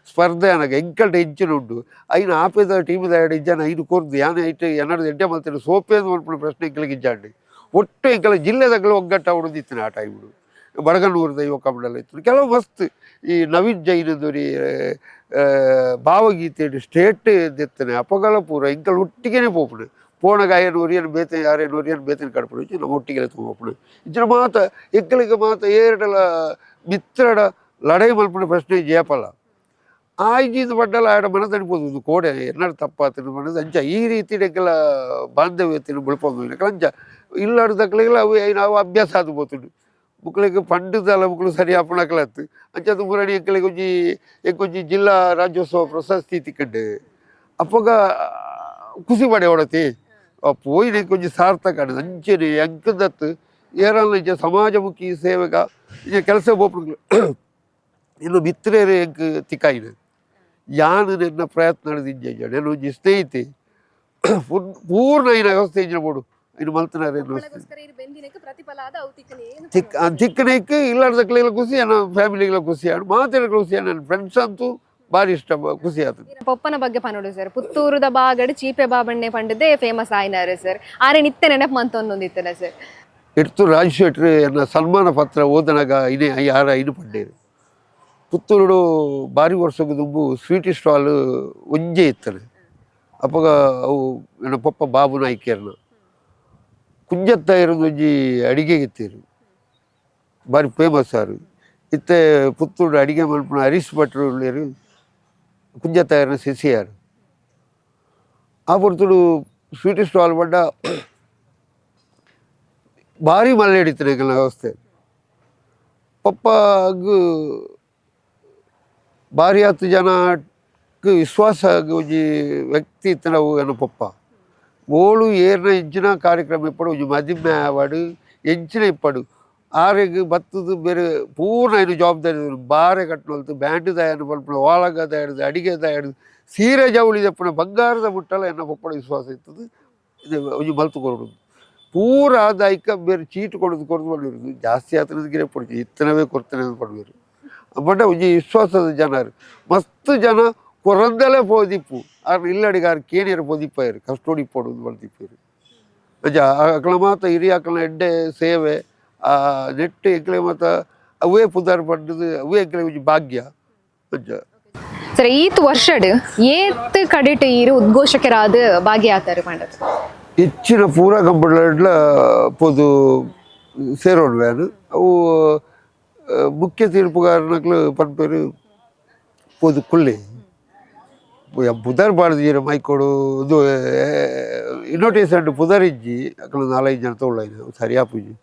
ಸ್ಪರ್ಧೆ ಅನಗ ಎಂಕಲ್ಟ ಹೆಚ್ಚಿನ ಉಂಡು ಐನ ಆಪೇದ ಟೀಮ್ದ 2 ಜನ ಐನು ಕೊರ್ದು ಯಾನ್ ಐಟ್ ಎನ್ನಡ ಎಡ್ಡೆ ಮಲ್ತಿನ ಸೋಪೆ ಮಲ್ಪುನ ಪ್ರಶ್ನೆ ಎಂಕಲಿಗೆ ಇಜ್ಜಾಂಡ್. ಒಟ್ಟು ಎಂಕಲ ಜಿಲ್ಲೆದಗ್ಲ ಒಗ್ಗಟ್ಟ ಆವೊಂದಿತ್ತಿನ ಆ ಟೈಮ್ಡು. ಬಡಗನೂರದ ಯುವಕ ಮಂಡಲ ಇತ್ತು ಕೆಲವು ಮಸ್ತ್ ಈ ನವೀನ್ ಜೈನ್ ದೊರಿ ಭಾವಗೀತೆ ಸ್ಟೇಟ್ ದೆತ್ತನೆ ಅಪಗಲ ಪೂರ ಎಂಕಲ್ ಒಟ್ಟಿಗೆನೆ ಪೋಪುಂಡು. ಪೋಣಗ ಆಯನ್ ಒರಿಯನ್ ಬೇತೆ ಯಾರೇನು ಒರಿಯನ್ ಬೇತೆ ಕಡಪುಡು ನಮ್ಮ ಒಟ್ಟಿಗೆ ಪೋಪುಂಡು. ಇಂಚಿನ ಮಾತ ಎಂಕಲಿಗೆ ಮಾತ ಏರಡಲ ಮಿತ್ರಡ ಲಡೈ ಮಲ್ಪುನ ಪ್ರಶ್ನೆ ಜಯಪಲ್ಲ ಆಯ್ಜಿಂದ ಪಡ್ಡಲ ಆಡ ಮನ ತಣಿಪೋದು ಒಂದು ಕೋಡೆ ಎನ್ನಡ ತಪ್ಪಾತಿನ ಮನದ ಅಂಚ ಈ ರೀತಿ ಎಂಕಲ ಬಾಂಧವ್ಯತಿನ ಬುಳ್ಪೊಂದು ಎಂಕಲ ಅಂಚ ಇಲ್ಲಾಡ್ದಕ್ಲೆಗ್ಲ ಅವು ನಾವು ಅಭ್ಯಾಸ ಆದ್ ಪೋತುಂಡು. ಮುಕ್ಲೆಗ್ ಪಂಡುದಲ ಮುಕ್ಲು ಸರಿ ಆಪುನಕಲತ್ತು ಅಂಚಾದ್ ಮುರಣಿ ಎಂಕಲೆಗ್ ಒಂಜಿ ಎಂಕೊಂಜಿ ಜಿಲ್ಲಾ ರಾಜ್ಯೋತ್ಸವ ಪ್ರಶಸ್ತಿ ತಿಕ್ಕಂಡು ಅಪಗ ಖುಷಿ ಪಡೆ ಒಡತಿ ಪೋಯಿನ ಒಂಜಿ ಸಾರ್ಥಕ ಆಂಡ್. ಅಂಚೆನೆ ಎಂಕದತ್ತು ಏರಲ್ಲ ಇಂಚ ಸಮಾಜಮುಖಿ ಸೇವೆಗ ಇಂಚ ಕೆಲಸ ಪೋಪುನಕ್ಲು ಇನ್ನು ಮಿತ್ರರು ಎಂಕ್ ತಿಕ್ಕಾಯಿನ ಯಾನ್ ನಿನ್ನ ಪ್ರಯತ್ನ ಇಂಜ ನೆನ್ನ ಒಂಜಿ ಸ್ನೇಹಿತೆ ಪೂರ್ಣ ಐನ ವ್ಯವಸ್ಥೆ ಇಂಚಿನ ಬೋಡು ಇನ್ನು ಮಲ್ತನಾರ ತಿಕ್ ತಿಕ್ಕನೇಕ್ ಇಲ್ಲಾರ್ದಕ್ಲೆಗ್ಲ ಖುಷಿ, ನನ್ನ ಫ್ಯಾಮಿಲಿಗಳ ಖುಷಿ ಆಂಡ್ ಮಾತೆರ್ಗ್ಲ ಖುಷಿ ಆಂಡ್. ನನ್ನ ಫ್ರೆಂಡ್ಸ್ ಅಂತೂ ಭಾರಿ ಇಷ್ಟ ಖುಷಿ ಆತುಂಡು. ಪೊಪ್ಪನ ಬಗ್ಗೆ ಪನೋಡು ಸರ್, ಪುತ್ತೂರುದ ಬಾಗಡ್ ಚೀಪೆ ಬಾಬಣ್ಣೆ ಪಂಡದೆ ಫೇಮಸ್ ಆಯ್ನಾರು ಸರ್, ಆರೆ ನಿತ್ಯ ನೆನಪು ಮಂತೊಂದೊಂದಿತ್ತಲ್ಲ ಸರ್. ಎಡ್ತು ರಾಜ್ ಶೆಟ್ರು ಎನ್ನ ಸನ್ಮಾನ ಪತ್ರ ಓದನಗ ಇನೇ ಯಾರ ಐನು ಪಂಡೇರು. ಪುತ್ತೂರುಡು ಭಾರಿ ವರ್ಷಗ್ ದುಂಬು ಸ್ವೀಟ್ ಸ್ಟಾಲ್ ಒಂಜೇ ಇತ್ತನೆ. ಅಪಗ ಅವು ಎನ್ನ ಪೊಪ್ಪ ಬಾಬು ನಾಯ್ಕೆರ್ನ ಕುಂಜತ್ತಾಯರೊಂದು ಒಂಜಿ ಅಡಿಗೆ ಇತ್ತೀರು ಭಾರಿ ಫೇಮಸ್ ಆರು. ಇತ್ತೆ ಪುತ್ತೂರು ಅಡಿಗೆ ಮಲ್ಪುನ ಹರೀಶ್ ಭಟ್ರು ಉಳ್ಳೇರು ಕುಂಜತ್ತಾಯರ್ನ ಶಿಷ್ಯಾರು. ಆ ಪೊರ್ತುಡು ಸ್ವೀಟ್ ಸ್ಟಾಲ್ ಪಂಡ ಭಾರಿ ಮಲ್ಲೆ ಹಿಡಿತಾರೆ ಎಂಕಲ್ನ ವ್ಯವಸ್ಥೆ. ಪಪ್ಪಗ್ ಭಾರಿ ಹತ್ತು ಜನಕ್ ವಿಶ್ವಾಸ ಒಂಜಿ ವ್ಯಕ್ತಿ ಇತ್ತಿನ ಅವು ಎನ್ನ ಪಪ್ಪ. ಓಳು ಏರ್ನ ಎಂಚಿನ ಕಾರ್ಯಕ್ರಮ ಇಪ್ಪಡು ಒಂಜಿ ಮದಿಮೆ ಆವಡ್ ಎಂಚಿನ ಇಪ್ಪಡು ಆರೆಗ್ ಬತ್ತದು ಬೇರೆ ಪೂರ್ಣ ಐನ ಜವಾಬ್ದಾರಿ ಬಾರೆ ಕಟ್ಟುವಲ್ತು ಬ್ಯಾಂಡ್ ತಯಾರು ಪನ್ಪುನ ಓಲಗ ತಯಾರಿದು ಅಡಿಗೆ ತಯಾರಿದು ಸೀರೆ ಜವಳಿ ದೆಪ್ಪುನ ಬಂಗಾರದ ಮುಟ್ಟಲ ಎನ್ನ ಪಪ್ಪಡ ವಿಶ್ವಾಸ ಇತ್ತದು. ಇದು ಒಂಜಿ ಮಲ್ತು ಕೊರಡು ಪೂರ ಆದಾಯಕ ಬೇರೆ ಚೀಟ್ ಕೊಡೋದು ಕೊರದು ಪಂಡಿರು ಜಾಸ್ತಿ ಆತನದ ಗಿರೆ ಪೊಡ್ಚಿ ಇತ್ತನವೇ ಕೊಡ್ತಾನೆ ಪಡುವೆರು. ಬಟ್ ಒಂಜಿ ವಿಶ್ವಾಸದ ಜನರು ಮಸ್ತ್ ಜನ ಕೊರಂದಲೇ ಪೋದಿಪ್ಪು ಆರ್ ಇಲ್ಲಡಿಗೆ ಆರ್ ಕೇನಿಯರ್ ಪೋದಿಪ್ಪಾಯರು ಕಷ್ಟೋಡಿ ಇಪ್ಪೊಡು ಮಲ್ತಿಪ್ಪೇರು. ಅಂಚ ಅಕಲ ಮಾತ ಹಿರಿಯ ಅಕಲ್ನ ಎಡ್ಡೆ ಸೇವೆ ಆ ನೆಟ್ ಎಂಕ್ಲೆ ಮಾತ ಅವೇ ಪುದರ್ ಪಂಡದು ಅವೇ ಎಂಕ್ಲೆ ಒಂಜಿ ಭಾಗ್ಯ ಅಂಚ. ಸರ್, ಈತ್ ವರ್ಷಡ್ ಏತ್ ಕಡೆಟ್ ಈರು ಉದ್ಘೋಷಕರಾದ ಭಾಗಿಯಾತಾರೆ ಪಂಡದು? ಹೆಚ್ಚಿನ ಪೂರ ಕಂಬಳಡ್ಲ ಪೋದು ಸೇರೋಣ ಅವು ಮುಖ್ಯ ತೀರ್ಪುಗಾರನಕ್ಲು ಪನ್ಪೇರು ಪೋದು ಕುಳ್ಳಿ ಪುದರ್ ಪಾಡ್ದಿಜೆರ್ ಮೈಕೋಡು ಇದು ಇನ್ವಿಟೇಷನ್ ಪುದರ್ ಇಜ್ಜಿ ಅಕ್ಲು 4-5 ಜನ ತೋಳೈನ ಸರಿ ಆಪುಜಿ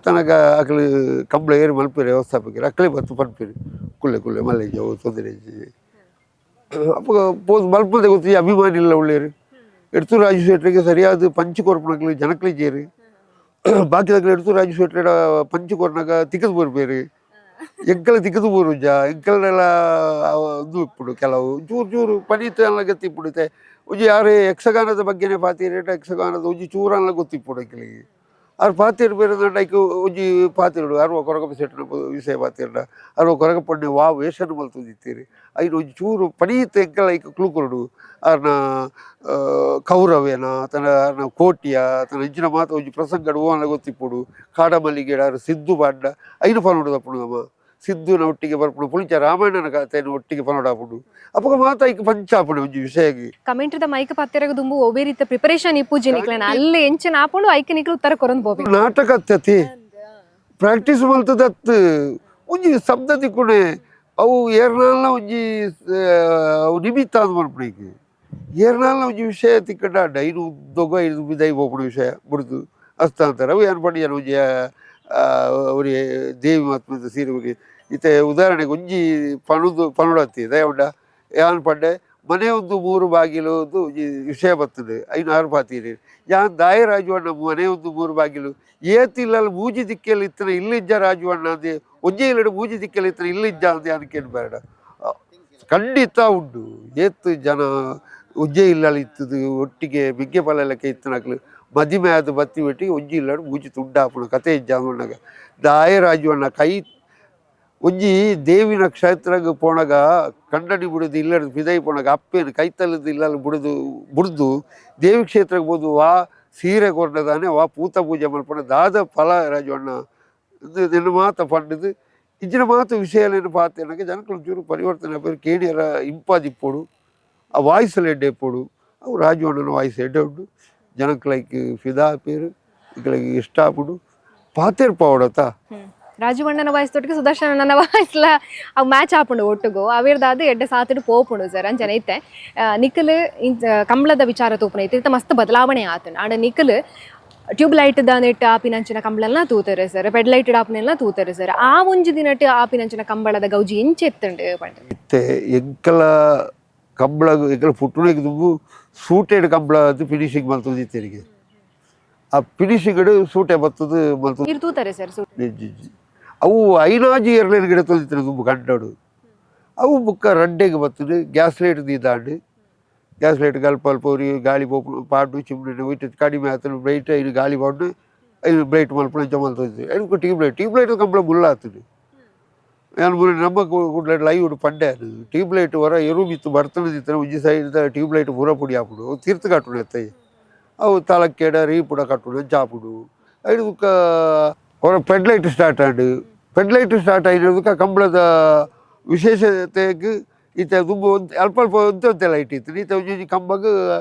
ತನಕ ಅಕ್ಲು ಕಂಬಳ ಏರು ಮಲ್ಪೆರ್ ವ್ಯವಸ್ಥಾಪಕರು ಅಕ್ಲೆ ಬತ್ತು ಪನ್ಪೇರು ಕುಳ್ಳೆ ಕುಳ್ಳೆ ಮಲ್ಲೆಜ್ಜಿ ಅವು ತೊಂದರೆ ಇಜ್ಜಿ. ಅಪಗ ಪೋದು ಮಲ್ಪುಂದೆ ಗೊತ್ತಿಜ್ಜಿ ಅಭಿಮಾನಿಲ್ಲ ಉಳ್ಳೇರು ಎಡ್ತು ರಾಜು ಶೆಟ್ರಿಗೆ ಸರಿಯಾದ ಪಂಚ್ ಕೊರ್ಪುನಕ್ಲು ಜನಕ್ಲೆ ಇಜ್ಜೆರ್. ಬಾಕಿದಕ್ಲು ಎಡ್ತು ರಾಜು ಶೆಟ್ರೆಡ ಪಂಚ್ ಕೊರ್ನಗ ತಿಕ್ಕದು ಬರ್ಪೇರು ಎಂಕಲ ತಿಕ್ಕದು ಬೂರುಜ ಎಂಕಲ್ನೆಲ್ಲ ಉಂದು ಇಪ್ಪುಂಡು ಕೆಲವು ಚೂರು ಚೂರು ಪನೀತ್ ಗತ್ತಿಪ್ಪುಂಡು. ಇತ್ತೆ ಒಂಜಿ ಯಾರು ಯಕ್ಷಗಾನದ ಬಗ್ಗೆನೇ ಪಾತಿರೇಟ ಯಕ್ಷಗಾನದ ಒಂಜಿ ಚೂರನ್ಲ ಗೊತ್ತಿಪ್ಪುಂಡು ಎಂಕಲಿಗೆ. ಆರ್ ಪಾತೆರ್ ಬೇರೆ ಐಕ್ ಒಂಜಿ ಪಾತೆರಡು ಅರ್ವ ಕೊರಗಪ್ಪ ಸೆಟ್ಟಿನ ವಿಷಯ ಪಾತೆರ್ಡ ಅರ್ವ ಕೊರಗಪ್ಪಣ್ಣೆ ವಾ ವೇಷನ ಮಲ್ತೊಂದಿತ್ತೀರಿ ಐನ್ ಒಂಜಿ ಚೂರು ಪನೀತ್ ಎಂಕಲ ಐಕ್ ಕ್ಲೂ ಕೊರಡು ಆರ್ನ ಕೌರವೇನ ತನ್ನ ಆರ್ನ ಕೋಟಿಯ ತನ್ನ ಇಂಚಿನ ಮಾತ ಒಂಜಿ ಪ್ರಸಂಗಡ್ ಓವನ ಗೊತ್ತಿಪ್ಪುಡು ಕಾಡಮಲ್ಲಿಗೆ ಆರ್ ಸಿದ್ದು ಪಾಂಡ ಐನು ಪನೋಡು ತಪ್ಪುಡು ನಮ್ಮ ಸಿದ್ದುನ ಒಟ್ಟಿಗೆ ಬರ್ಪುಡು ಪುಳಿಚ ರಾಮಾಯಣನ ಕಥೆನ ಒಟ್ಟಿಗೆ ಪನೋಡಾಪುಡು ಅಪಗ ಮಾತ ಐಕ್ ಪಂಚಾಪುಡು ಒಂಜಿ ವಿಷಯಗೆ ಕಮೆಂಟ್ದ ಮೈಕ್ ಪತ್ತೆರಗ ದುಂಬು ಒವ್ವೇ ರೀತಿ ಪ್ರಿಪರೇಷನ್ ಇಪ್ಪುಜಿ ನಿಕ್ಲೆನ ಅಲ್ಲಿ ಎಂಚಿನ ಆಪುಂಡು ಐಕ್ ನಿಕ್ಲು ಉತ್ತರ ಕೊರೊಂದು ಪೋಪಿ ನಾಟಕ ಅತ್ಯತಿ ಪ್ರಾಕ್ಟೀಸ್ ಮಲ್ತದತ್ ಒಂಜಿ ಶಬ್ದ ತಿಕ್ಕುಣೆ ಅವು ಏರ್ನಾಲ್ನ ಒಂಜಿ ಅವು ನಿಮಿತ್ತ ಅಂದ್ ಮನ್ಪುಣೆಕ್ ಏರ್ನಾಲ್ನ ಒಂಜಿ ವಿಷಯ ತಿಕ್ಕಂಡ ಅಡ್ಡ ಐನು ಉದ್ದೊಗ ಐದು ಬಿದೈ ಪೋಪುಣ ವಿಷಯ ಬುಡ್ದು ಹಸ್ತಾಂತರ ಅವು ಏನು ಪಂಡಿಯನ್ ಒಂಜಿ ಒರಿ ದೇವಿ ಮಹಾತ್ಮದ ಸೀರೆ ಒರಿ ಇತ್ತೆ ಉದಾಹರಣೆಗೆ ಒಂಜಿ ಪಣುದು ಪನುಡತ್ತಿ ದಯವುಂಡ ಯಾನ್ ಪಂಡೆ ಮನೆ ಒಂದು ಮೂರು ಬಾಗಿಲು ಒಂದು ಒಂಜಿ ವಿಷಯ ಬರ್ತದೆ ಐನು ಆರು ಪಾತೀರಿ ಯಾನ್ ದಾಯ ರಾಜವಣ್ಣ ಮನೆ ಒಂದು ಮೂರು ಬಾಗಿಲು ಏತಿಲ್ಲಲ್ಲಿ ಮೂಜಿ ದಿಕ್ಕೆಲ್ಲಿ ಇತ್ತನ ಇಲ್ಲಿಜ್ಜ ರಾಜವಣ್ಣ ಅಂದೆ ಒಂಜೇ ಇಲ್ಲಡು ಮೂಜಿ ದಿಕ್ಕೆಲ್ಲಿ ಇತ್ತನ ಇಲ್ಲಿಜ್ಜ ಅಂದೆ ಅನ್ಕೇನು ಬೇಡ ಖಂಡಿತ ಉಂಡು ಏತ್ ಜನ ಒಂಜೇ ಇಲ್ಲಲ್ಲಿ ಇತ್ತದು ಒಟ್ಟಿಗೆ ಬಿಗ್ಗೆ ಪಲ್ಲೆಲ್ಲಕ್ಕೆ ಇತ್ತನಕ್ಲು ಮದಿಮೆ ಆದ ಬತ್ತಿ ಒಟ್ಟಿಗೆ ಒಂಜಿ ಇಲ್ಲಡು ಮೂಜಿ ತುಂಡಾಪುಣ ಕತೆ ಇಜ್ಜ ಅಂದಾಗ ದಾಯ ರಾಜವಣ್ಣ ಕೈ ಒಂಜಿ ದೇವಿನ ಕ್ಷೇತ್ರಗ್ ಪೋಣಗ ಕಂಡನಿ ಬುಡುದು ಇಲ್ಲದ ಬಿದೈ ಪೋಣಗ ಅಪ್ಪೇನು ಕೈತಲ್ಲದ ಇಲ್ಲಲ್ಲಿ ಬುಡುದು ಬುಡ್ದು ದೇವಿ ಕ್ಷೇತ್ರಕ್ಕೆ ಹೋದು ವಾ ಸೀರೆ ಕೊರ್ನದಾನೆ ವಾ ಪೂತ ಪೂಜೆ ಮಲ್ಪಣ ದಾದ ಫಲ ರಾಜವಣ್ಣ ನಿನ್ನ ಮಾತ ಪಂಡದು ಇಂಚಿನ ಮಾತು ವಿಷಯಲೇನು ಪಾತೆನಗ ಜನಕುಲು ಒಂಚೂರು ಪರಿವರ್ತನೆ ಆಪೆರ್ ಕೇಣಿಯರ ಇಂಪಾದಿಪ್ಪೊಡು ಆ ವಾಯ್ಸ್ಲ ಎಡ್ಡೆ ಇಪ್ಪೊಡು ಅವು ರಾಜವಣ್ಣನ ವಾಯ್ಸ್ ಎಡ್ಡೆ ಉಂಡು ಜನಕ್ಲೈಕ್ ಫಿದಾ ಆಪೇರು ಇಕ್ಲೆಗ್ ಇಷ್ಟ ಆಪುಂಡು ಪಾತೆರ್ ಪಾವಡತ್ತ ರಾಜುವಣ್ಣನ ವಾಯ್ಸ್ ತೊಟ್ಟಿಗೆ ಸುದರ್ಶನನ ವಾಯ್ಸ್ಲ ಅವು ಮ್ಯಾಚ್ ಆಪುಂಡು ಒಟ್ಟುಗು ಅವಿರ್ದಾದ ಎಡ್ಡೆ ಸಾತಿಡು ಪೋಪುಂಡು ಸರ್ ಅಂಚನೆ ಇತ್ತೆ ನಿಖಲ್ ಕಂಬಳದ ವಿಚಾರ ತೂಪುನ ಇತ್ತೆ ಇತ್ತೆ ಮಸ್ತ್ ಬದಲಾವಣೆ ಆತುಂಡು ಆಂಡ ನಿಖಲ್ ಟ್ಯೂಬ್ ಲೈಟ್ ದಾನೆಟ್ ಆಪಿನಂಚಿನ ಕಂಬಳಲ್ನ ತೂತಾರೆ sir bed light ಆಪಿನೆಲ್ಲ ತೂತಾರೆ sir ಆ ಒಂಜಿ ದಿನಟ್ ಆಪಿನಂಚಿನ ಕಂಬಳದ ಗೌಜಿ ಎಂಚೆತ್ತುಂಡು ಪಂಡ ಇತ್ತೆ ಎಂಕಲ ಕಂಬಳ ಎಂಕಲ ಪುಟ್ಟುನೆಗ್ ದುಂಬು ಸೂಟೆಡ್ ಕಂಬಳ ಅದು ಫಿನಿಶಿಂಗ್ ಮಲ್ತೊಂದಿತ್ತೆರಿಗೆ ಆ ಫಿನಿಶಿಂಗ್ ಸೂಟೆ ಬತ್ತದು ಮಲ್ತೊಂದು ಇರ್ ತೂತಾರೆ ಸರ್ ಇಜ್ಜಿ. ಅವು ಐನಾಜಿ ಏರ್ಲೈನ್ ಗಿಡ ತೊಂದಿತ್ತಿನ ದುಂಬು ಕಂಡಡು ಅವು ಬುಕ್ಕ ರಡ್ಡೆಗೆ ಬತ್ತದು ಗ್ಯಾಸ್ ಲೈಟ್ ದೀದಾಂಡು ಗ್ಯಾಸ್ ಲೈಟ್ ಅಲ್ಪ ಅಲ್ಪ ಉರಿ ಗಾಳಿ ಪೋಪು ಪಾಡು ಚಿಮ್ನೆ ಹೋಯ್ತು ಕಡಿಮೆ ಆತನು ಬ್ರೈಟ್ ಐನು ಗಾಳಿ ಪಾಡು ಐನು ಬ್ರೈಟ್ ಮಲ್ಪುನ ಅಂಚ ಮಲ್ತೊಂದಿತ್ತು ಐನು tube light tube light Kambala ಮುಲ್ಲ ಆತುಂಡು ಯಾನ್ ಮುಲ್ಪ ನಮ್ಮ ಕುಡ್ಲ ಲೈವ್ ಪಂಡೆ ಟ್ಯೂಬ್ ಲೈಟ್ ಹೊರ ಎರು ಮಿತ್ತು ಬರ್ತನದಿತ್ತನ ಒಂಜಿ side tube light ಪೂರ ಪೊಡಿ ಆಪುಂಡು ಅವು ತೀರ್ಥ ಕಟ್ಟುಂಡು ಎತ್ತೈ ಅವು ತಲಕ್ಕೆಡ ರೀಪುಡ ಕಟ್ಟುಂಡು ಅಂಚ ಆಪುಂಡು ಐನು ಬುಕ್ಕ ಹೊರ ಪೆಡ್ ಲೈಟ್ ಸ್ಟಾರ್ಟ್ ಆಂಡ್ ಪೆಡ್ ಲೈಟ್ ಸ್ಟಾರ್ಟ್ ಆಯಿನದಕ್ಕೆ ಕಂಬಳದ ವಿಶೇಷತೆಗ್ ಇತ್ತೆ ದುಂಬು ಒಂತೆ ಅಲ್ಪ ಅಲ್ಪ ಒಂತೆ ಒಂತೆ ಲೈಟ್ ಇತ್ತು ಇತ್ತೆ ಒಂಜೊಂಜಿ ಕಂಬಗ್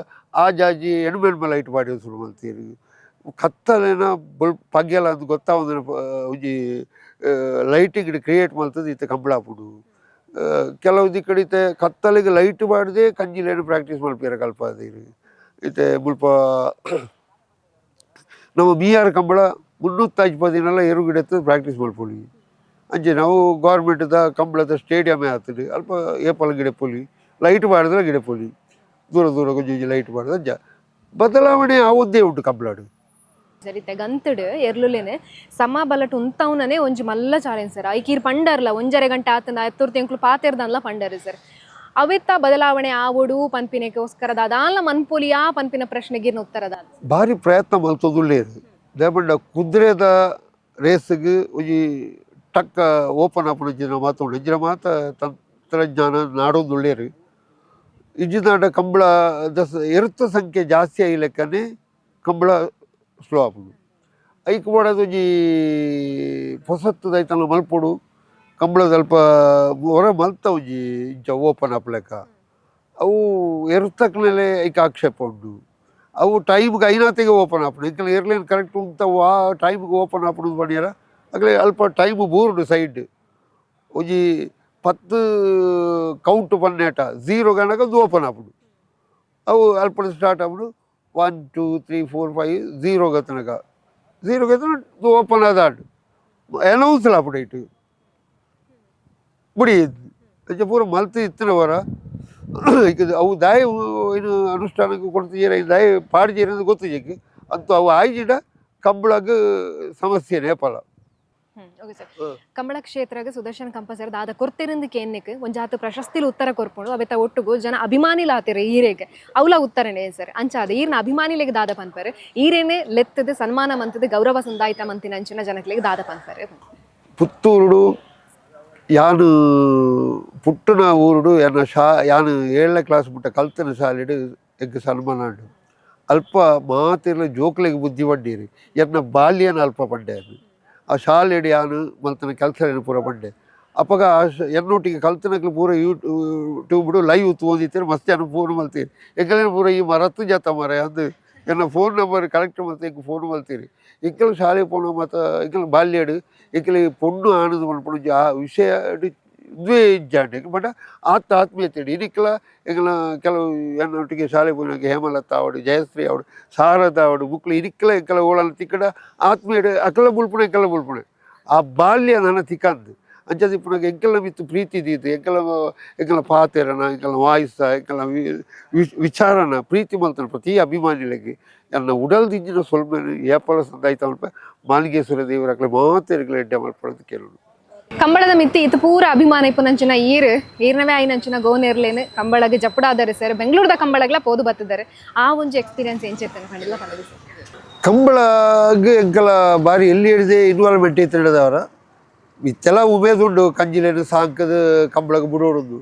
ಆಜಾಜಿ ಎಣ್ಮ ಎಣ್ಮ ಲೈಟ್ ಪಾಡಿ ಶುರು ಮಲ್ತೀರು ಕತ್ತಲೆನ ಬೊಲ್ಪು ಪಗ್ಗೆಲ ಅಂದ್ ಗೊತ್ತಾವಂದಿನ ಒಂಜಿ ಲೈಟಿಂಗ್ ಕ್ರಿಯೇಟ್ ಮಲ್ತದ್ದು ಇತ್ತೆ ಕಂಬಳ ಆಪುಂಡು ಕೆಲವು ದಿಕ್ಕಡ್ ಇತ್ತೆ ಕತ್ತಲೆಗ್ ಲೈಟ್ ಪಾಡ್ದೆ ಕಂಜಿಲೇನು ಪ್ರಾಕ್ಟೀಸ್ ಮಲ್ಪೆರೆ ಕಲ್ಪಾದೆರ್ ಇತ್ತೆ ಮುಲ್ಪ ನಮ್ಮ ಮೀಯಾರ್ ಕಂಬಳ ಮುನ್ನೂತ್ತೈದು ದಿನಲ ಎರುಗಿಡತ್ತು ಪ್ರಾಕ್ಟೀಸ್ ಮಲ್ಪೊಲಿ ಅಂಚೆ ನಾವು ಗೌರ್ಮೆಂಟ್ದ ಕಂಬಳದ ಸ್ಟೇಡಿಯಮೇ ಆತುಂಡು ಅಲ್ಪ ಏಪಲ ಗಿಡಪೊಲಿ ಲೈಟ್ ಪಾಡ್ದಲ ಗಿಡಪೊಲಿ ದೂರ ದೂರ ಒಂಜಿ ಒಂಜಿ ಲೈಟ್ ಪಾಡ್ದ್ ಅಂಚ ಬದಲಾವಣೆ ಆವೊಂದೇ ಉಂಟು ಕಂಬಳಡ್ ಸರ್ ಇತ್ತೆ ಗಂತಡ್ ಎರ್ಲುಲೇನೆ ಸಮ ಬಲಟ್ ಉಂತವುನನೆ ಒಂಜಿ ಮಲ್ಲ ಚಾಲೆಂಜ್ ಸರ್ ಐಕೀರ್ ಪಂಡರ್ಲ ಒಂಜರೆ ಗಂಟೆ ಆತನ ಎತ್ತುರ್ತಿ ಎಂಕ್ಲು ಪಾತೆರ್ದನ್ಲ ಪಂಡರು ಸರ್ ಅವೆತ್ತ ಬದಲಾವಣೆ ಆವೊಡು ಪನ್ಪಿನಕ್ಕೋಸ್ಕರ ದಾದಾನ್ಲ ಮನ್ಪೊಲಿಯಾ ಪನ್ಪಿನ ಪ್ರಶ್ನೆಗೆ ಉತ್ತರದ ಭಾರಿ ಪ್ರಯತ್ನ ಮಲ್ತೊಂದುಲ್ಲೆರ್ ದಾಯೆಪಂಡ ಕುದುರೆದ ರೇಸ್ಗ್ ಒಂಜಿ ಟಕ್ಕ ಓಪನ್ ಆಪುನ ಇಂಚಿನ ಮಾತ ಉಂಡು ಇಂಚಿನ ಮಾತ ತಂತ್ರಜ್ಞಾನ ನಾಡೊಂದುಲ್ಲೆರ್ ಇಜ್ಜಿದಾಂಡ ಕಂಬಳ ದಸ ಎರುತ್ತ ಸಂಖ್ಯೆ ಜಾಸ್ತಿ ಆಯಿ ಕಂಬಳ ಸ್ಲೋ ಆಪುಂಡು ಐಕ್ ಬೋಡಾದ್ ಒಂಜಿ ಪೊಸತ್ತುದ ಐತಲ ಮಲ್ಪೊಡು ಕಂಬಳದ ಅಲ್ಪ ಹೊರ ಮಲ್ತ ಒಂಜಿ ಇಂಚ ಓಪನ್ ಆಪುಲೆಕ ಅವು ಎರುತ್ತಕ್ಲೆಲೆ ಐಕ್ ಆಕ್ಷೇಪ ಉಂಡು ಅವು ಟೈಮ್ಗೆ ಐನಾತಿಗೆ ಓಪನ್ ಆಪುಂಡು ಎಂಕಲ್ನ ಏರ್ಲೈನ್ ಕರೆಕ್ಟ್ ಉಂತವು ಆ ಟೈಮ್ಗೆ ಓಪನ್ ಆಪುಂಡು ಪಂಡ್ಯರ ಅಗಲೆ ಅಲ್ಪ ಟೈಮ್ ಬೂರುಂಡು ಸೈಡ್ ಒಂಜಿ ಪತ್ತು ಕೌಂಟ್ ಪನ್ನೇಟ ಝೀರೋ ಗನಗ ಅದು ಓಪನ್ ಆಪುಂಡು ಅವು ಅಲ್ಪ ಸ್ಟಾರ್ಟ್ ಆಪುಂಡು 1 2 3 4 5 ಝೀರೋ ಗತನಗ ಝೀರೋ ಗತನ ಓಪನ್ ಆದಾಂಡ್ ಅನೌನ್ಸ್ ಆಪುಂಡು ಐಟ್ ಬುಡಿ ಅಂಚ ಪೂರ ಮಲ್ತ್ ಇತ್ತಿನ ವರ ಅವು ದಾಯ ಏನು ಅನುಷ್ಠಾನಕ್ಕೆ ಕೊಡ್ತಿದ್ದೀರ ದಾಯ ಪಾಡ್ಜೀರ ಗೊತ್ತಿಜೆಕ್ ಅಂತೂ ಅವು ಆಯ್ಜಿಡ ಕಂಬಳಗ್ ಸಮಸ್ಯೆನೇ ಫಲ. Okay sir. Kambala ಕ್ಷೇತ್ರಗ್ Sudarshan ಕಂಪ sir ದಾದ ಕೊರ್ತಿರಂದು ಕೇನ್ನೆಕ್ ಒಂಜಾತ ಪ್ರಶಸ್ತಿಲು ಉತ್ತರ ಕೊರ್ಪುಂಡು, ಅವೆತ ಒಟ್ಟುಗು ಜನ ಅಭಿಮಾನಿಲ ಆತಿರ ಈರೆಗ್ ಅವಲ ಉತ್ತರನೇ ಸರ್. ಅಂಚಾದ ಈರ್ನ ಅಭಿಮಾನಿಲೆಗ್ ದಾದ ಪನ್ಪರ್, ಈರೇನೆ ಲೆತ್ತದ ಸನ್ಮಾನ ಮಂತದ ಗೌರವ ಸಂದಾಯಿತ ಮಂತಿನ ಅಂಚಿನ ಜನಕ್ಲೆಗ್ ದಾದ ಪನ್ಪರ್? ಪುತ್ತೂರುಡು ಯಾನು ಪುಟ್ಟುನ ಊರುಡು ಎನ್ನ ಶಾ ಯಾನು 7ನೇ ಕ್ಲಾಸ್ ಮುಟ್ಟ ಕಲ್ತನ ಶಾಲೆಡು ಎಂಕ್ ಸನ್ಮಾನ ಉಂಡು. ಅಲ್ಪ ಮಾತೆರ್ಲ ಜೋಕ್ಲೆಗ್ ಬುದ್ಧಿ ಪಂಡೀರು, ಎನ್ನ ಬಾಲ್ಯನ ಅಲ್ಪ ಪಂಡೆ. ಆ ಶಾಲೆಡ್ ಯಾನು ಮಲ್ತನ ಕೆಲಸ ಪೂರ ಪಂಡೆ. ಅಪಗ ಆ ಎನ್ನೊಟ್ಟಿಗೆ ಕಲ್ತನಕ್ಲು ಪೂರ ಯೂಟ್ಯೂಬ್ಡು ಲೈವ್ ತೂವೊಂದಿತ್ತೆರ್, ಮಸ್ತ್ ಜನ ಫೋನ್ ಮಲ್ತೀರಿ. ಎಂಕಲೆನ ಪೂರ ಈ ಮರತ್ತು ಜಾತ ಮರ ಅಂದ್ ಎನ್ನ phone number collect ಮಲ್ತ್ ಎಂಕ್ ಫೋನ್ ಮಲ್ತೀರಿ. ಎಂಕಲ್ ಶಾಲೆಗ್ ಪೋನ ಮಾತ ಎಂಕಲ್ ಬಾಲ್ಯಡ್ ಎಂಕಲ್ ಪೊಣ್ಣು ಆಣದು ಮನ್ಪುನ ಒಂಜಿ ಆ ವಿಷಯ ಇಂದುವೇ ಇಜ್ಜಾಂಡ್. ಬಟ್ ಆತ್ ಆತ್ಮೀಯತೆ ಇನಿಕ್ಲ ಎಂಕಲ್ನ ಕೆಲವು ಎನ್ನೊಟ್ಟಿಗೆ ಶಾಲೆ ಪೋಯಿನಾಗ ಹೇಮಲತಾ ಆವಡ್, ಜಯಶ್ರೀ ಆವಡ್, ಶಾರದಾ ಆವಡ್, ಮುಕ್ಲು ಇನಿಕ್ಲ ಎಂಕಲ ಓಳನ ತಿಕ್ಕಡ ಆತ್ಮೀಯಡ್ ಅಕಲ ಬುಲ್ಪುಣ ಎಂಕಲ ಬುಲ್ಪುಣ ಆ ಬಾಲ್ಯ ನನ ತಿಕ್ಕಂದು. ಅಂಚದ ಇಪ್ಪುನಗ ಎಂಕಲ್ನ ಮಿತ್ತ್ ಪ್ರೀತಿ ದೀದ್ ಎಂಕಲ ಎಂಕಲ್ನ ಪಾತೆರನ, ಎಂಕಲ್ನ ವಾಯ್ಸ, ಎಂಕಲ್ನ ವಿಚಾರನ ಪ್ರೀತಿ ಮಲ್ತನ ಪ್ರತಿ ಅಭಿಮಾನಿಲೆಗ್ ಎನ್ನ ಉಡಲ್ ದಿಂಜಿನ ಸೊಲ್ಮೆನ್ ಏಪಲ ಸಂದಾಯ್ತ ಮಲ್ಪ ಮಾಲಿಗೇಶ್ವರ ದೇವರ ಅಕ್ಲೆ ಮಾತೆರ್ಗ್ಲ ಎಡ್ಡೆ ಮಲ್ಪೊಡು ಕೇಳುನು. ಕಂಬಳದ ಮಿತ್ತಿ ಇತ್ತು ಪೂರ ಅಭಿಮಾನ ಇಪ್ಪುನಂಚಿನ ಈರ್ ಈರ್ನವೇ ಆಯಿನಂಚಿನ ಗೋನೆರ್ಲೇನು ಕಂಬಳಗ್ ಜಪ್ಪುಡಾದರೆ ಸರ್, ಬೆಂಗಳೂರದ ಕಂಬಳಗ್ಲ ಪೋದು ಬತ್ತಿದ್ದಾರೆ. ಆ ಒಂಜಿ ಎಕ್ಸ್ಪೀರಿಯನ್ಸ್ ಎಂಚೆತ್ತನ ಪಂಡಿಲ್ಲ ಪಂಡದು ಸರ್? ಕಂಬಳಗ್ ಎಂಕಲ ಬಾರಿ ಎಲ್ಲಿ ಹಿಡಿದೆ ಇನ್ವಾಲ್ವ್ಮೆಂಟ್ ಇತ್ತಿಡದವರ ಇತ್ತೆಲ್ಲ ಉಮೇದುಂಡು. ಕಂಜಿಲೇನು ಸಾಂಕದ ಕಂಬಳಗ್ ಬುಡೋಡುಂದು.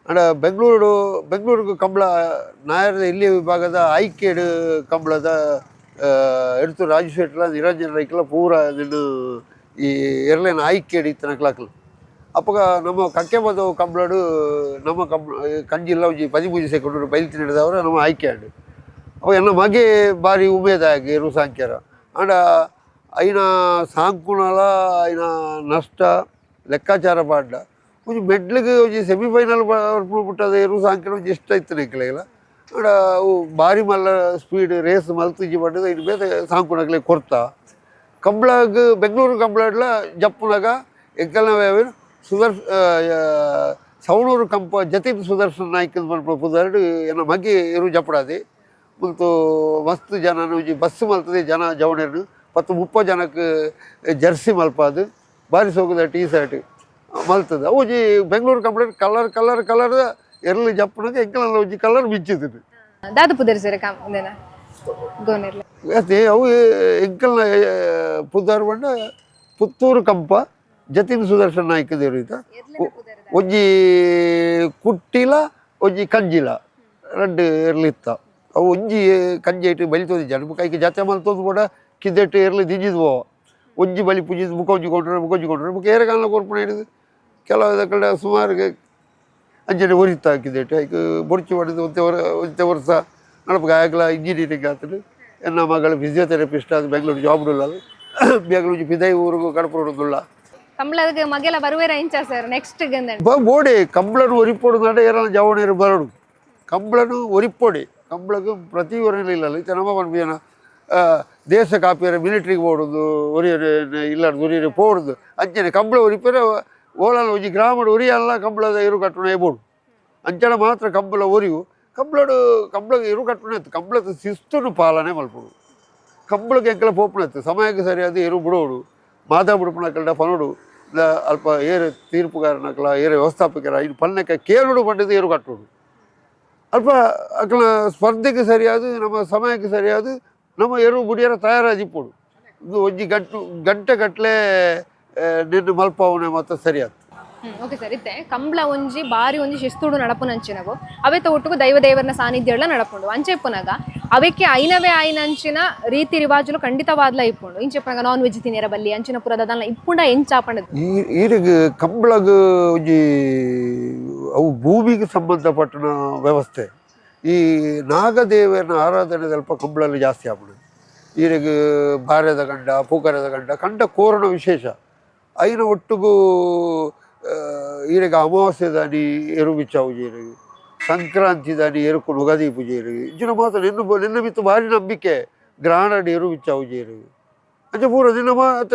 ಅಂಡ ಬೆಂಗಳೂರು ಬೆಂಗಳೂರಿಗೆ ಕಂಬಳ ನಾಯರದ ಇಲ್ಲಿ ವಿಭಾಗದ ಆಯ್ಕೆಡು ಕಂಬಳದ ಎಡ್ತು ರಾಜು ಶೆಟ್ಲ, ನಿರಂಜನ್ ರೈಕ್ಲ ಪೂರ ನಿನ್ನ ಈ ಎರ್ಲೇನ ಆಯ್ಕೆಡು ಇತ್ತಿನ ಕ್ಲಾಕ್ಲು. ಅಪ್ಪಗ ನಮ್ಮ ಕಕ್ಕೆ ಬದವು ಕಂಬಳಡು ನಮ್ಮ ಕಂಬ ಕಂಜಿಲ್ಲ ಒಂಜಿ 13 ಸೆಕೆಂಡ್ ಬೈಲ್ತಿ ನಡೆದವರ ನಮ್ಮ ಆಯ್ಕೆ ಆಂಡ್. ಅವ ಎನ್ನ ಮಗೆ ಬಾರಿ ಉಮೇದಾಗಿ ಎರು ಸಾಂಕ್ಯರ. ಆಂಡ ಐನ ಸಾಂಕುನಲ ಐನ ನಷ್ಟ ಲೆಕ್ಕಾಚಾರ ಪಾಡ್ಡ ಒಂಜಿ ಮೆಡ್ಲಿಗೆ ಒಂಜಿ ಸೆಮಿಫೈನಲ್ ಪುಟ್ಟದ ಎರು ಸಾಂಕ್ಯರ ಒಂಜಿ ಇಷ್ಟ ಇತ್ತು ನೆಕ್ಲೆಗ್ಲ. ಆಂಡ ಅವು ಬಾರಿ ಮಲ್ಲ ಸ್ಪೀಡ್ ರೇಸ್ ಮಲ್ತಿಜಿ ಪಂಡದ ಇನ್ನು ಬೇತೆ ಸಾಂಕುನಕ್ಲೆ ಕೊರ್ತ. ಕಂಬಳಗ್ ಬೆಂಗಳೂರು ಕಂಬಳಡ್ಲ ಜಪ್ಪುನಗ ಎಂಕಲ್ನ ಸುದರ್ಶ್ ಸವಣೂರು ಕಂಪ ಜತಿನ್ ಸುದರ್ಶನ್ ನಾಯ್ಕ ಪನ್ಪುನ ಪುದರ್ಡ್ ಎನ್ನ ಮಗೆ ಎರು ಜಪ್ಪಡಾದೆ. ಮುಲ್ತು ಮಸ್ತ್ ಜನ ಒಂಜಿ ಬಸ್ ಮಲ್ತದೆ ಜನ ಜವಣೆರ್ನು 10-30 ಜನಕ್ಕೆ ಜರ್ಸಿ ಮಲ್ಪಾದು ಬಾರಿ ಸೋಕುದ ಟೀ ಶರ್ಟ್ ಮಲ್ತದ. ಅವು ಒಂಜಿ Bengaluru Kambala colour colour colour ಎರ್ಲು ಜಪ್ಪುನಗ ಎಂಕಲ್ನ ಒಂಜಿ ಕಲರ್ ಮಿಂಚಿದ್ದು. ದಾದ ಪುದರ್ ಸರ್ ಕಾಮ್ ಇಂದೇನ ಗೋನೆರ್ಲೆ? ಅದೇ ಅವು ಎಂಕಲ್ನ ಪುದರ್ ಪಂಡ ಪುತ್ತೂರು ಕಂಪ ಜತಿನ್ ಸುದರ್ಶನ್ ನಾಯ್ಕ ದೇವರು ಈತ. ಒಂಜಿ ಕುಟ್ಟಿಲ ಒಂಜಿ ಕಂಜಿಲ ರಡ್ಡ್ ಎರ್ಲು ಇತ್ತ. ಅವು ಒಂಜಿ ಕಂಜಿ ಐಟ್ ಬಲಿತೊಂದಿಜ್ಜಾಂಡ್. ಬೊಕ ಐಕ್ ಜಾತ್ರೆ ಮಲ್ತೊಂದು ಕೂಡ ಕಿದೆಟ್ ಎರ್ಲು ದಿಂಜಿದ್ ಪೋವ. ಒಂಜಿ ಬಲಿ ಪೂಜಿದ್ ಬೊಕ ಒಂಜಿ ಕೊಂಡ್ರೆ ಬೊಕ ಒಂಜಿ ಕೊಂಡ್ರೆ ಬೊಕ ಏರೆಗಾಲ ಕೊರ್ಪುನ ಹಿಡಿದು ಕೆಲವು ಕಡೆ ಸುಮಾರು ಅಂಚನೆ ಒರಿತ ಕಿದೆಟ್ ಐಕ್ ಬೊಡ್ಚಿ ಹೊಡೆದು ಒಂತೆ ವರ ಒಂತೆ ವರ್ಷ ನಡಪಗ ಆಯ್ಕಲ ಇಂಜಿನಿಯರಿಂಗ್ ಆತುಂಡು. ಎನ್ನ ಮಗಳು ಫಿಸಿಯೋಥೆರಪಿಸ್ಟ್ ಆದ್ ಬೆಂಗಳೂರು ಜಾಬ್ ಉಳ್ಳಲ್. ಬೆಂಗಳೂರು ಪಿದೈ ಊರುಗು ಕಡಪುಡುಲ್ಲ. ಕಂಬಳದ ಮಗೆಲ ಬರುವೇರ ಇಂಚ ಸರ್ ನೆಕ್ಸ್ಟ್? ಬೋಡೆ ಕಂಬಳನು ಒರಿಪೊಡು ನಡ ಏರನ ಜವಣೇರು ಬರಡು. ಕಂಬಳನು ಒರಿಪೊಡೆ ಕಂಬಳಗ್ ಪ್ರತಿ ಒರಿಯಲು ಇಲ್ಲ. ಇತ್ತೆ ನಮ್ಮ ಪನ್ಪಿನ ದೇಶ ಕಾಪಿಯರ ಮಿಲಿಟ್ರಿಗೆ ಪೋಡುದು, ಒರಿಯರೆ ಇಲ್ಲ ಒರಿಯರೆ ಪೋಡುದು. ಅಂಚನೆ ಕಂಬಳ ಒರಿಪೆರೆ ಓಲನ ಒಂಜಿ ಗ್ರಾಮಡ್ ಒರಿಯಲ್ಲ ಕಂಬಳದ ಎರು ಕಟ್ಟುನ ಬೋಡು. ಅಂಚನೆ ಮಾತ್ರ ಕಂಬಳ ಒರಿಯು. ಕಂಬಳಡು ಕಂಬಳಗ್ ಎರು ಕಟ್ಟುನ ಕಂಬಳದ ಶಿಸ್ತುನು ಪಾಲನೆ ಮಲ್ಪೊಡು. ಕಂಬಳಕ್ಕೆ ಎಂಕಲ ಪೋಪುನತ್ತು ಸಮಯಕ್ಕೆ ಸರಿಯಾದ ಎರು ಬಿಡೋಡು, ಮಾತಾ ಬುಡುಪುನಕಲ್ಡ ಪನೋಡು ಅಲ್ಪ ಏರು ತೀರ್ಪುಗಾರನಕಲ ಏರು ವ್ಯವಸ್ಥಾಪಕರ ಇನ್ನು ಪನ್ನಕ ಕೇಳುಡು ಪಂಡದು ಏರು ಕಟ್ಟೋಡು. ಅಲ್ಪ ಅಕಲ ಸ್ಪರ್ಧೆಗೆ ಸರಿಯಾದ ನಮ್ಮ ಸಮಯಕ್ಕೆ ಸರಿಯಾದ ನಮ್ಮ ಎರು ಬುಡಿಯರ ತಯಾರಾದಿಪ್ಪೊಡು. ಇದು ಒಂಜಿ ಗಂಟು ಗಂಟೆ ಗಟ್ಟಲೆ ನಿನ್ನ ಮಲ್ಪಾವನೆ ಮಾತ್ರ ಸರಿಯಾದ. ಓಕೆ ಸರ್, ಇತ್ತೆ ಕಂಬಳ ಒಂಜಿ ಬಾರಿ ಒಂಜಿ ಶಿಸ್ತುಡು ನಡಪುನಂಚಿನವು. ಅವೆತ ಒಟ್ಟುಗು ದೈವ ದೇವರನ ಸಾನ್ನಿಧ್ಯ ಎಲ್ಲ ನಡಪುಂಡು. ಅಂಚೆ ಇಪ್ಪುನಗ ಅವಕ್ಕೆ ಐನವೇ ಐನಂಚಿನ ರೀತಿ ರಿವಾಜುಲು ಖಂಡಿತವಾದ್ಲ ಇಪ್ಪುಂಡು. ಇಂಚೆ ಇಪ್ಪುನಗ ನಾನ್ ವೆಜ್ ತಿನ್ಯರ ಬಲ್ಲಿ ಅಂಚಿನ ಪುರದ ಇಪ್ಪುಂಡ ಎಂಚ ಪಂಡದು? ಈ ಈರೆಗ್ ಕಂಬಳಗ್ ಒಂಜಿ ಅವು ಭೂಮಿಗೆ ಸಂಬಂಧಪಟ್ಟನ ವ್ಯವಸ್ಥೆ. ಈ ನಾಗದೇವನ ಆರಾಧನೆ ಸ್ವಲ್ಪ ಕಂಬಳಲ್ಲಿ ಜಾಸ್ತಿ ಆಪುಂಡು. ಈರೆಗ್ ಬಾರೆದ ಗಂಡ, ಪೂಕರೆದ ಗಂಡ ಕಂಡ ಕೋರಣ ವಿಶೇಷ. ಐನ ಒಟ್ಟುಗು ಈರೆಗ್ ಅಮಾವಾಸ್ಯೆದಾನಿ ಎರು ಬಿಚ್ಚಾವುಜಿ, ಈರೆಗ್ ಸಂಕ್ರಾಂತಿದಾನಿ ಎರುಕು ನುಗದಿ ಪೂಜೆ. ಈರೆಗ್ ಇಂಚಿನ ಮಾತ್ರ ನಿನ್ನ ನಿನ್ನ ಮಿತ್ತು ಭಾರಿ ನಂಬಿಕೆ. ಗ್ರಹಣಡ್ ಎರು ಬಿಚ್ಚಾವುಜಿ ಈರೆಗ್. ಅಂಚ ಪೂರ ನಿನ್ನ ಮಾತ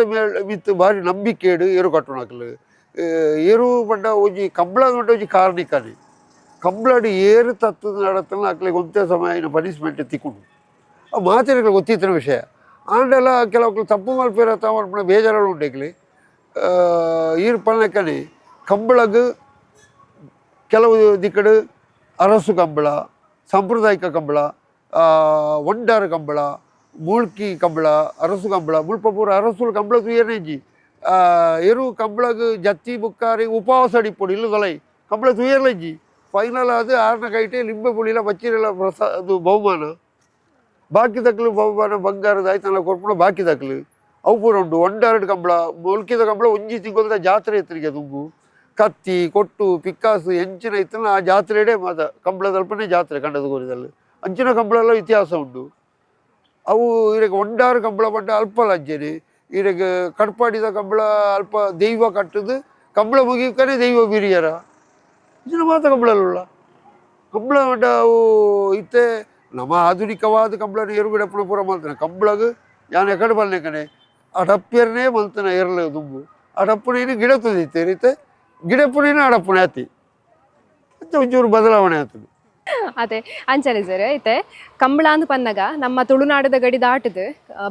ಮಿತ್ತು ಭಾರಿ ನಂಬಿಕೆಡ್ ಎರು ಕಟ್ಟುನಕ್ಲು. ಎರು ಪಂಡ ಒಂಜಿ ಕಂಬಳ ಪಂಡ ಒಂಜಿ ಕಾರ್ಣಿಕನೆ. ಕಂಬಳಡ್ ಏರು ತತ್ತದ ನಡತನ ಅಕ್ಲೆಗ್ ಒಂತೆ ಸಮಯ ಐನ ಪನಿಷ್ಮೆಂಟ್ ತಿಕ್ಕುಂಡು. ಆ ಮಾತೆರೆಗ್ಲ ಗೊತ್ತಿತ್ತಿನ ವಿಷಯ. ಆಂಡಲ ಕೆಲವು ತಪ್ಪು ಮಲ್ಪೆರ ಪನ್ಪುನ ಬೇಜಾರು ಉಂಡು. ಎಂಕ್ಲೆ ಈರ್ ಪನ್ಲೆಕ್ಕನೆ ಕಂಬಳಗ್ ಕೆಲವು ದಿಕ್ಕಡು ಅರಸು ಕಂಬಳ, ಸಾಂಪ್ರದಾಯಿಕ ಕಂಬಳ, ಒಂಡಾರ ಕಂಬಳ, ಮೂಲ್ಕಿ ಕಂಬಳ, ಅರಸು ಕಂಬಳ, ಮುಲ್ಪ ಪೂರ ಅರಸುಲು ಕಂಬಳ ತೂಯೆರೆಂಜಿ. ಎರು ಕಂಬಳಗ್ ಜತ್ತಿ ಬುಕ್ಕಾರಿ ಉಪವಾಸ ಅಡಿಪೊಡು ಇಲ್ಲು ತೊಲೈ ಕಂಬಳ ತೂಯರ್ಲಂಜಿ. ಫೈನಲ್ ಆದ್ ಆರ್ನ ಕೈಟೆ ಲಿಂಬೆ ಪುಳಿಲ ಬಚ್ಚಿರೆಲ ಪ್ರಸಾದ ಅದು ಬಹುಮಾನ. ಬಾಕಿ ದಕ್ಲು ಬಹುಮಾನ ಬಂಗಾರದ ಆಯ್ತಲ್ಲ ಕೊರ್ಪುನ ಬಾಕಿ ದಕ್ಲು ಅವು ಪೂರ ಉಂಡು. ಒಂಡಾರಡ್ ಕಂಬಳ, ಮುಲ್ಕಿದ ಕಂಬಳ ಒಂಜಿ ತಿಂಗೊಲ್ದ ಜಾತ್ರೆ ಇತ್ತಿಗೆ ದುಂಬು. ಕತ್ತಿ ಕೊಟ್ಟು ಪಿಕ್ಕಾಸು ಎಂಚಿನ ಇತ್ತಲ್ಲ ಆ ಜಾತ್ರೆಡೇ ಮಾತ ಕಂಬಳದಲ್ಪನೇ ಜಾತ್ರೆ ಕಂಡದ ಕೋರಿದಲ್ಲಿ ಅಂಚಿನ ಕಂಬಳೆಲ್ಲ ಇತಿಹಾಸ ಉಂಡು. ಅವು ಇರೆಗ್ ಒಂಡಾರು ಕಂಬಳ ಪಂಡ ಅಲ್ಪಲ ಅಂಚೆನೆ ಇರೆಗ್ ಕಡ್ಪಾಡಿದ ಕಂಬಳ ಅಲ್ಪ ದೈವ ಕಟ್ಟುದು ಕಂಬಳ ಮುಗಿಯುಕ್ಕನೆ ದೈವ ಬಿರಿಯರ ಇಂಚಿನ ಮಾತ ಕಂಬಳಲ್ಲ ಕಂಬಳ ಪಂಡ ಅವು ಇತ್ತೆ ನಮ್ಮ ಆಧುನಿಕವಾದ ಕಂಬಳನ ಎರುಗಡೆಪ್ಪನ ಪೂರ ಮಲ್ತನ ಕಂಬಳಗ್ ಯಾನ್ ಎಕಡೆ ಬಲ್ಲೆಕನೆ ಅಡಪ್ಯರ್ನೇ ಮಲ್ತನ ಎರ್ಲು ದುಂಬು ಅಡಪ್ಪುನೇನು ಗಿಡ ತುದಿತ್ತೇರು ಇತ್ತೆ ಗಿಡಪ್ಪುನೇನು ಅಡಪ್ಪುನೆ ಆತಿ ಅಂಚ ಒಂಚೂರು ಬದಲಾವಣೆ ಆತದೆ. ಅದೇ ಅಂಚನೆ ಸರ್, ಐತೆ ಕಂಬಳ ಅಂದ್ ಪನ್ನಗ ನಮ್ಮ ತುಳುನಾಡದ ಗಡಿ ದಾಟದು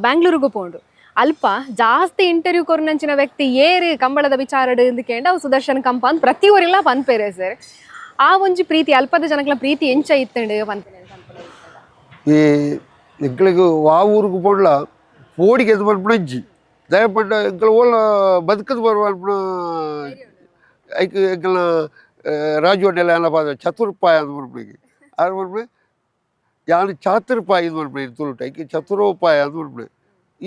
ಬ್ಯಾಂಗ್ಳೂರಿಗೂ ಪೋಂಡು. ಅಲ್ಪ ಜಾಸ್ತಿ ಇಂಟರ್ವ್ಯೂ ಕೊರ್ನಂಚಿನ ವ್ಯಕ್ತಿ ಏರು ಕಂಬಳದ ವಿಚಾರಡು ಇಂದು ಕೇಂಡ ಅವು ಸುದರ್ಶನ್ ಕಂಪ ಅಂತ ಪ್ರತಿ ಊರೆಲ್ಲ ಪನ್ಪೇರೆ ಸರ್. ಆ ಒಂಜಿ ಪ್ರೀತಿ, ಅಲ್ಪದ ಜನಕ್ಲ ಪ್ರೀತಿ ಎಂಚ ಇತ್ತಂಡು ಪನ್ಪೇನೆ? ಈ ಎಂಕ್ಲೆಗ್ ವಾ ಊರುಗು ಪೋಂಡ್ಲ ಪೋಡಿಗೆ ಎದ್ದು ಪನ್ಪುನ ಇಜ್ಜಿ. ದಯಪಂಡ ಎಂಕ್ಲ ಓಲ ಬದುಕದು ಬರುವ ಪನ್ಪುನ ಐಕ್ ಎಂಕಲ್ನ ರಾಜು ಅಣ್ಣೆಲ್ಲ ಏನಪ್ಪ ಚತುರ್ಪಾಯ ಅಂದ್ ಪನ್ಪುನಿಗೆ. ಆರ್ ಪನ್ಪುನೆ ಯಾನ್ ಚಾತುರ್ಪಾಯ ಇಂದ್ ಪನ್ಪುನೆ ತುಳುಟು, ಐಕ್ ಚತುರೋಪಾಯ ಅಂದ್ ಪನ್ಪುನೆ.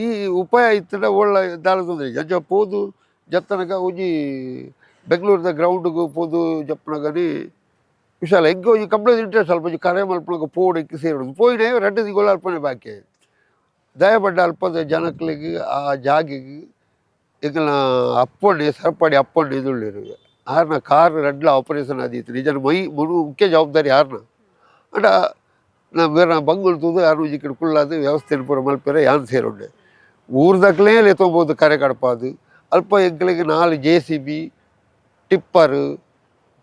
ಈ ಉಪಾಯ ಇತ್ತಂಡ ಓಳ್ಳ ದಾಲ ತೊಂದರೆ ಇಜ್ಜಿ. ಅಂಚ ಪೋದು ಜತ್ತನಗ ಒಂಜಿ ಬೆಂಗಳೂರದ ಗ್ರೌಂಡ್ಗ್ ಪೋದು ಜಪ್ಪುನಗನೆ ವಿಶಾಲ ಎಂಕ್ ಒಂಜಿ ಕಂಪ್ಲೀಟ್ ಇಂಟ್ರೆಸ್ಟ್ ಅಲ್ಪ ಒಂಜಿ ಕರೆ ಮಲ್ಪುನಗ ಪೋಡು ಎಂಕ್ ಸೇರುಡು ಪೋಯಿನೆ ರಡ್ಡ್ ತಿಂಗೊಲು ಅಲ್ಪನೆ ಬಾಕಿ. ದಯಪಂಡ ಅಲ್ಪದ ಜನಕ್ಲೆಗ್ ಆ ಜಾಗೆಗ್ ಎಂಕಲ್ನ ಅಪ್ಪಣ್ಣೆ ಸರಪಾಡಿ ಅಪ್ಪಣ್ಣೆ ಇದುಳ್ಳೇರು ಆರ್ನ ಕಾರ್ ರಡ್ಲ ಆಪರೇಷನ್ ಆದಿತ್ತು. ನಿಜನ ಮೈ ಮುರು ಮುಖ್ಯ ಜವಾಬ್ದಾರಿ ಆರ್ನ. ಅಂಡ ನಾ ಬೇರೆ ಬಂಗುಲ್ ತೂದು ಆರು ಒಂಜಿ ಕಡೆ ಕುಲ್ಲಾದ್ ವ್ಯವಸ್ಥೆ ಪೂರ ಮಲ್ಪೆರೆ ಯಾನ್ ಸೇರುಂಡೆ. ಊರ್ದಕ್ಲೇ ಲೆತ್ತೊಂಬೋದು ಕರೆ ಕಡಪಾದು ಅಲ್ಪ ಎಂಕ್ಲೆಗ್ 4 JCB tipper